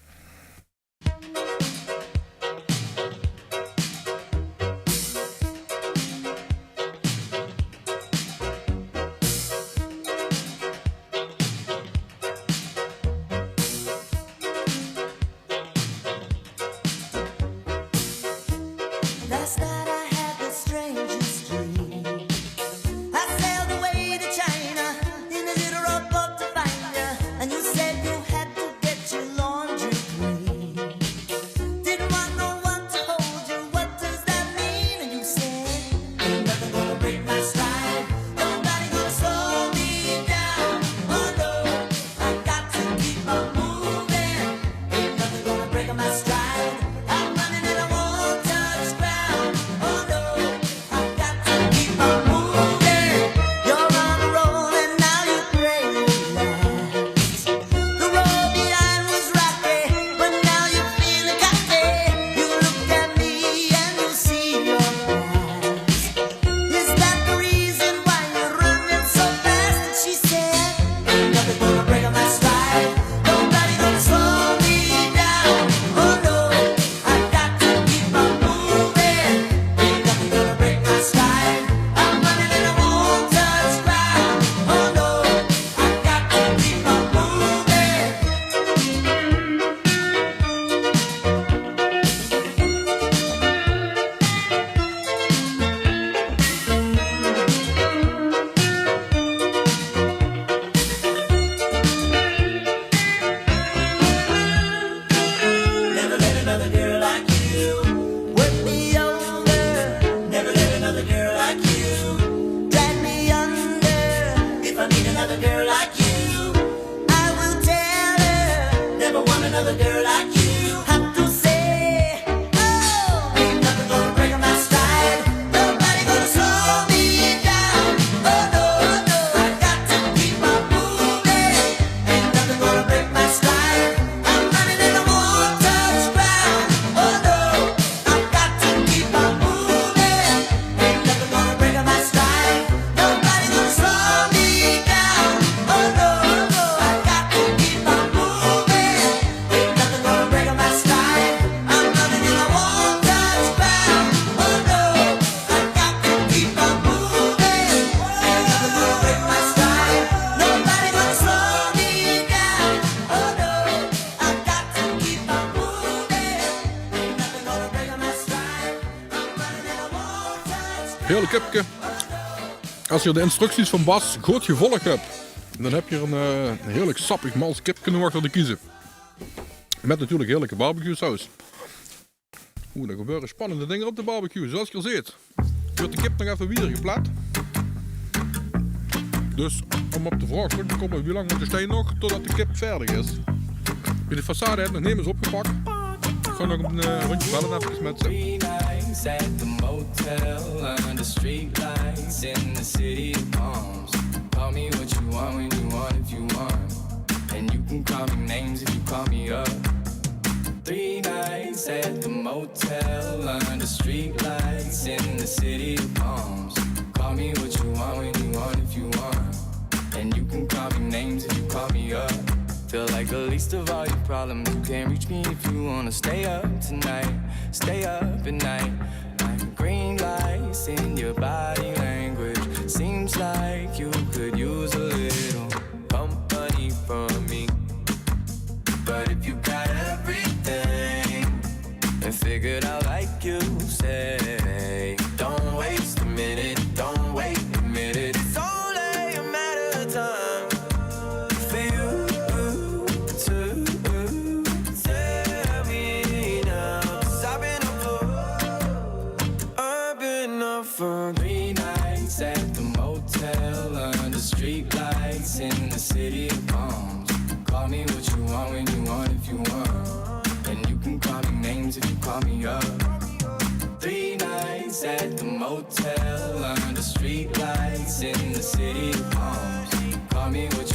Last night I had the strangest dream. I sailed away to China in a little rowboat to find you, and you said you had to get your laundry A girl like you, have to say, oh, ain't nothing gonna break my stride. Nobody gonna slow me down. Oh no, no, I got to keep on moving. Ain't nothing gonna break my stride. I'm running and I won't touch ground. Oh no, I got to keep on moving. Ain't nothing gonna break my stride. Nobody gonna slow me down. Oh no, no, I got to keep on moving. Ain't nothing gonna break my stride. I'm running and I won't touch ground. Oh no, I got to keep on moving. Ain't nothing gonna break my stride. Nobody gonna slow me down. Oh no, I got to keep on moving. Ain't nothing gonna break my stride. I'm running and I won't touch ground. Heerlijk kipke. As geer de instructies van Bas good gevolg höb, dan höb geer ein, eh, ein heerlijk sappig mals kipke nog achter de kiezen. Mit natuurlik heerlike barbecuesaus. Oeh, dao gebeure spannende dinger op de barbecue. Zoals geer zeet, wuuert de kip nog effe wiejer geplat. Dus óm op de vraog trök te kómme, wie lang mót de stein nog totdat de kip veerdig is? Bie de façade haet nog nemes opgepak. Ich gaon nog ein, eh, rundje belle effe mit ze. Three nights at the motel under streetlights in the city of palms. Call me what you want when you want if you want. And you can call me names if you call me up. Three nights at the motel under streetlights in the city of palms. Call me what you want when you want if you want. And you can call me names if you call me up. Feel like the least of all your problems. You can't reach me if you wanna stay up tonight. Stay up at night. Like green lights in your body language. Seems like you could use a little company from me. But if you got everything and figured out like you say, don't waste a minute, don't wait a minute. It's only a matter of time for you to tell me now. 'Cause I've been up for, I've been up for three nights at the motel under streetlights in the city of palms. Call me what you want when you want if you want. And you can call me names if you call me up. Three nights at the motel under streetlights in the city of palms. Call me what